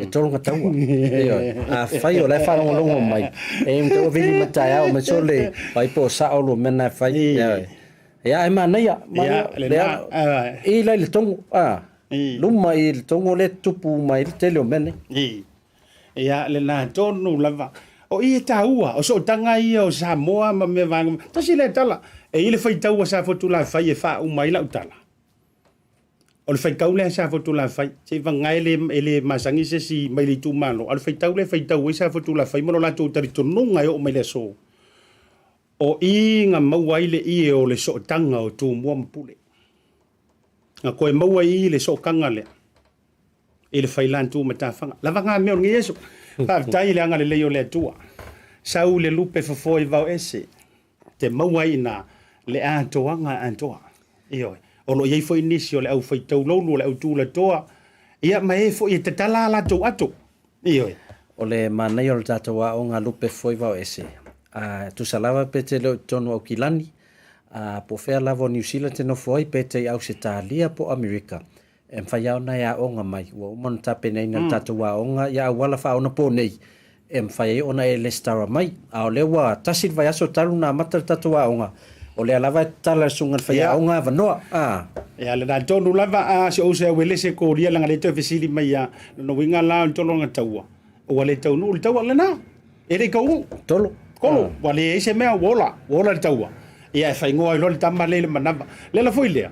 e tologa taua. Ioe, afai o la e faalogologo mai, e umi taua vili mai taeao mai sole, ai po o sao lua mea na e fai. Ioe. Ia, ae manaia, manaia, lea, i la i le togo, a, luma i le togo lea e tupu uma ai le tele o mea nei. Ia, lena tonu lava. O i e taua, o sootaga ia o Samoa ma mea vaega. Tasi lea tala, e i le faitau a Safotulafai e faauma ai lau tala. O le faitau lea a Safotulafai, seiavagana e le, e le masani se isi mai le itumalo, a o le faitau lea e faitau ai Safotulafai ma lo latou talitonuga e oo mai le aso, o i na maua ai le ie o le sootaga o Tumua ma Pule. Na toe maua i i le sootaga lea. i le failantu matafaga. Lava ngā mea o lenei aso. Faafetai i le agalelei o le Atua. Sau le lupe fofoa i vao ese, te maua ai ina le atoaga atoa. Ioe. O lo o i ai foi nisi o le au faitaulaulu, o le au tulatoa, ia ma e foi e tatala a latou ato. Ioe. O le manaia o le tatou aoga lupe fofoa i vao ese, a tusa lava pe te le o i totonu o Aukilani, a po o fea lava o Niu Sila te nofo ai, pe te i Ausetalia po o Amerika, E mafai lava ona e aoga mai, ua uma ona tapenaina le tatou aoga ia auala faaonapo nei e mafai ai ona e resitala mai. A o lea ua tasi le vaiaso talu ona amata le tatou aoga, o lea lava e tatala e le susuga i le faiaoga avanoa. A. Ia, lena tonu lava a si ou uso ia Uelese Kolia leaga lea e toe fesili mai ia, lona uiga la o le tologa taua, ua le taunuu le taua lena, e le i taunuu. Tolo. Tolo, ua leai se mea ua ola, ua ola le taua. Ia e faaigoa ai loa le tama lea i le manava. Le ala foi lea,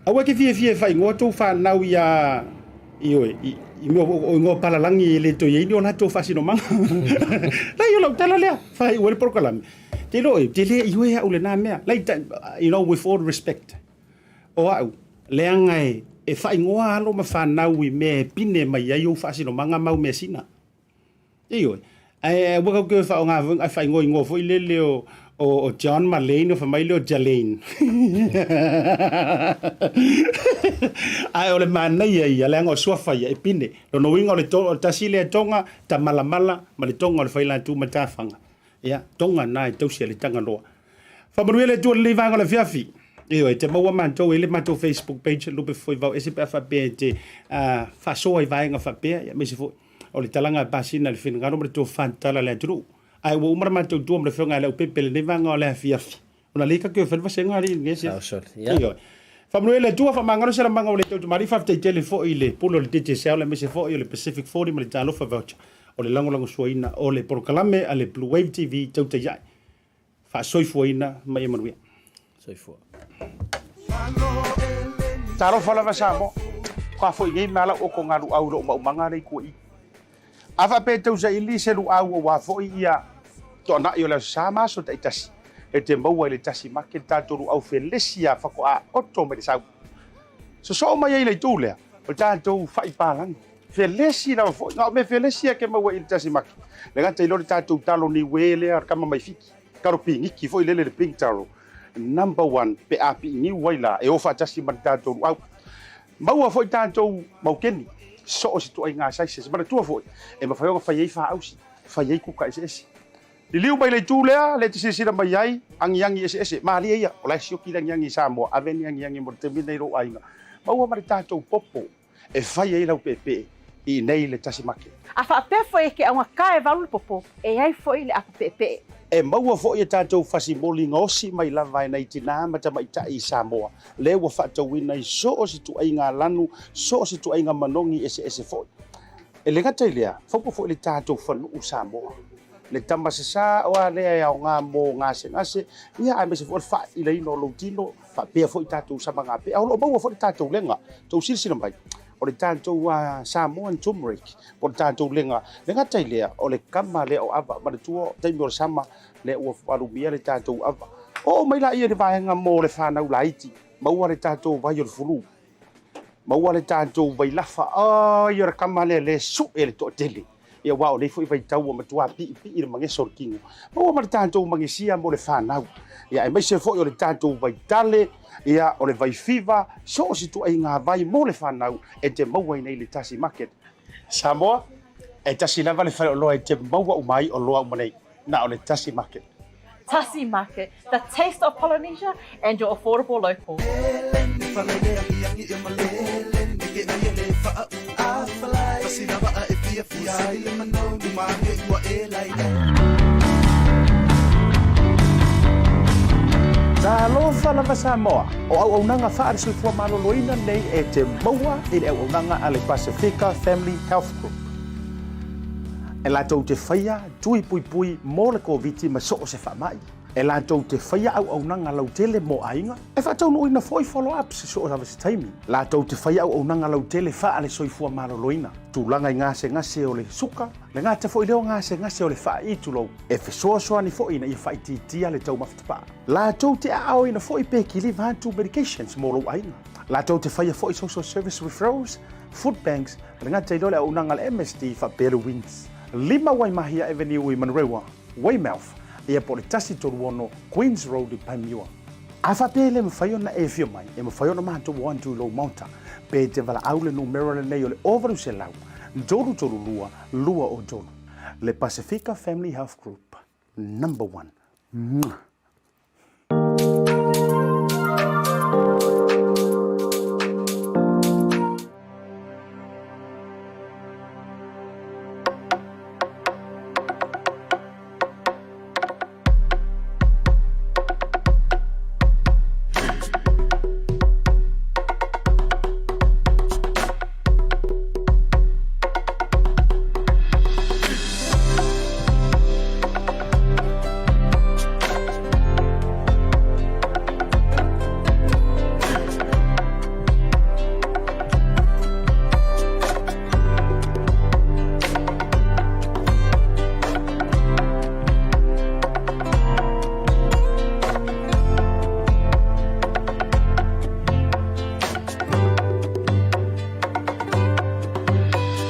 Aua e te fiafia e faaigoa tou fanau ia, ioe, i, i mea o igoa palalagi e le toe i ai ni o latou faasinomaga. Leai, o lau tala lea, faaiu ai le polokalame. Te iloa oe, te le ioe au i lena mea. Like, you know, with all respect, o au, leaga e, e faaigoa alo ma fanau i mea e pine mai ai ou faasinomaga ma au measina. Ioe. Ae aua kau ke faaaoga foi ae faaigoaigoa foi lele o o John ma Lane fai mai lea o Jalaine. Ae o le manaia ia leaga o suafa ia e pine. Lona uiga o le to, o le tasi lea toga tamalamala ma le toga o le failatu matafaga. Ia, toga na e tausi e le Tagaloa. Faamanuia le Atua i lenei vaega o le afiafi. Ioe, te maua matou e le matou Facebook page Lupe Fofoe Vao Ese pe a faapea e te faasoa i vaega faapea, ia aemaise foi o le talaga a pasina i le finagalo ma le tofa tatala a le atunuu. Ae ua uma le matou tua ma le afioga ia Leaupepe i lenei vaega o le afiafi. Ona lea ka ke fai le vasega alii i lenei afiafi. Ioe. Faamanuia le Atua, faamagalo se lamaga o le tautamalii, faafetai tele foi i le pule o le Digicel aemaise foi o le Pacific 40 ma le Talofa Voucher o le lagolagosuaina o le polokalame a le Blue Wave TV tautai ae. Faasoifuaina ma ia manuia. Soifua. Talofa lava Samoa. Ka foi nei mea lau oko ngā luau i lou maumaga lea i tua i. A faapea e tausaili se luau aua foi ia toanai o le Aso Sa ma aso taitasi, e te maua i le tasi make le tatou luau felesi a faatoa oto mai le sau. Sosoo mai ai le itu lea, o le tatou fai palagi. Felesi lava foi, na o mea felesi lava ke maua i le tasi make. Le gata i lea o le tatou talo niue lea o le kama mai Fiti, talo piniki foi lele le pink taro, number one pe a piiniu ai la e o faatasi ma le tatou luau. Maua foi tatou maukeni, so o se ituaiga sizes. Manatua foi, e mafai ona fai ai faausi, fai ai kuka eseese. Liliu mai le itu lea, lea e te silasila mai ai, agiagi eseese, malie ia, o la e sioki le agiagi i Samoa, ave ni agiagi mo le taimi lenei i lou aiga. Maua ma le tatou popo e fai ai lau peepee i inei i le tasi make. A faapea foi e ke augata e valu le popo, e ai foi le apo peepee. E maua foi a tatou fasimoli gaosi mai lava e nai tinā ma tamaitai i Samoa, lea ua faatauina i so o se ituaiga lanu, so o se ituaiga manogi eseese foi. E le gata i lea, faupa foi le tatou fanuu Samoa. Le tama sasā o a lea e aoga mo gasegase, ia aemaise foi o le faailaina o lou tino, faapea foi tatou samagapea. O lo o maua foi le tatou lega, tou silasila mai, o le tatou Samoan turmeric, po o le tatou lega. Le gata i lea, o le kama lea o ava, manatua taimi o le sama, lea ua alumia le tatou ava. Oo mai laia i le vaega mo le fanau laiti, maua le tatou vai o le fulu, maua le tatou vailafa, ai o le kama lea le sue le toatele. Ia aua o nei foi vaitau ua matua piipii le mageso o le tino. Maua ma le tatou magesia mo le fanau. Ia aemaise foi o le tatou vaitale, ia o le vaifiva, so o se ituaiga vai mo le fanau e te maua i nei le Tasi Market. Samoa, e tasi lava le faleoloa e te maua uma ai oloa uma nei, na o le Tasi Market. Tasi Market, the taste of Polynesia and your affordable local. Talofa lava Samoa, o auaunaga faale-soifua maloloina nei e te maua i le auaunaga a le Pasefika Family Health Group. E latou te faia tui puipui mo le Koviti ma so o se faamai. E latou te faia auaunaga lautele mo aiga, e faataunuuina foi follow-ups i so o lava se taimi. Latou te faia auaunaga lautele faale-soifua maloloina, tulaga i gasegase o le suka, le gata foi lea o gasegase o le faai'i tulou, e fesoasoani foi ina ia faaitiitia le taumafa tapaa. Latou te aaoina foi pe kiliva atu medications mo lou aiga. Latou te faia foi social service referrals, food banks, le gata i lea o le auaunaga a le MSD faapea le WINZ. 5 Waimahia Avenue i Manurewa, Weymouth, ia po o le 136 Queens Road i Panmure. A faapea e le mafai ona e afio mai, e mafai ona matou o atu i lou maota, pe te valaau le numera lenei o le 0800 332 203. Le Pasifika Family Health Group, number one. Mwah!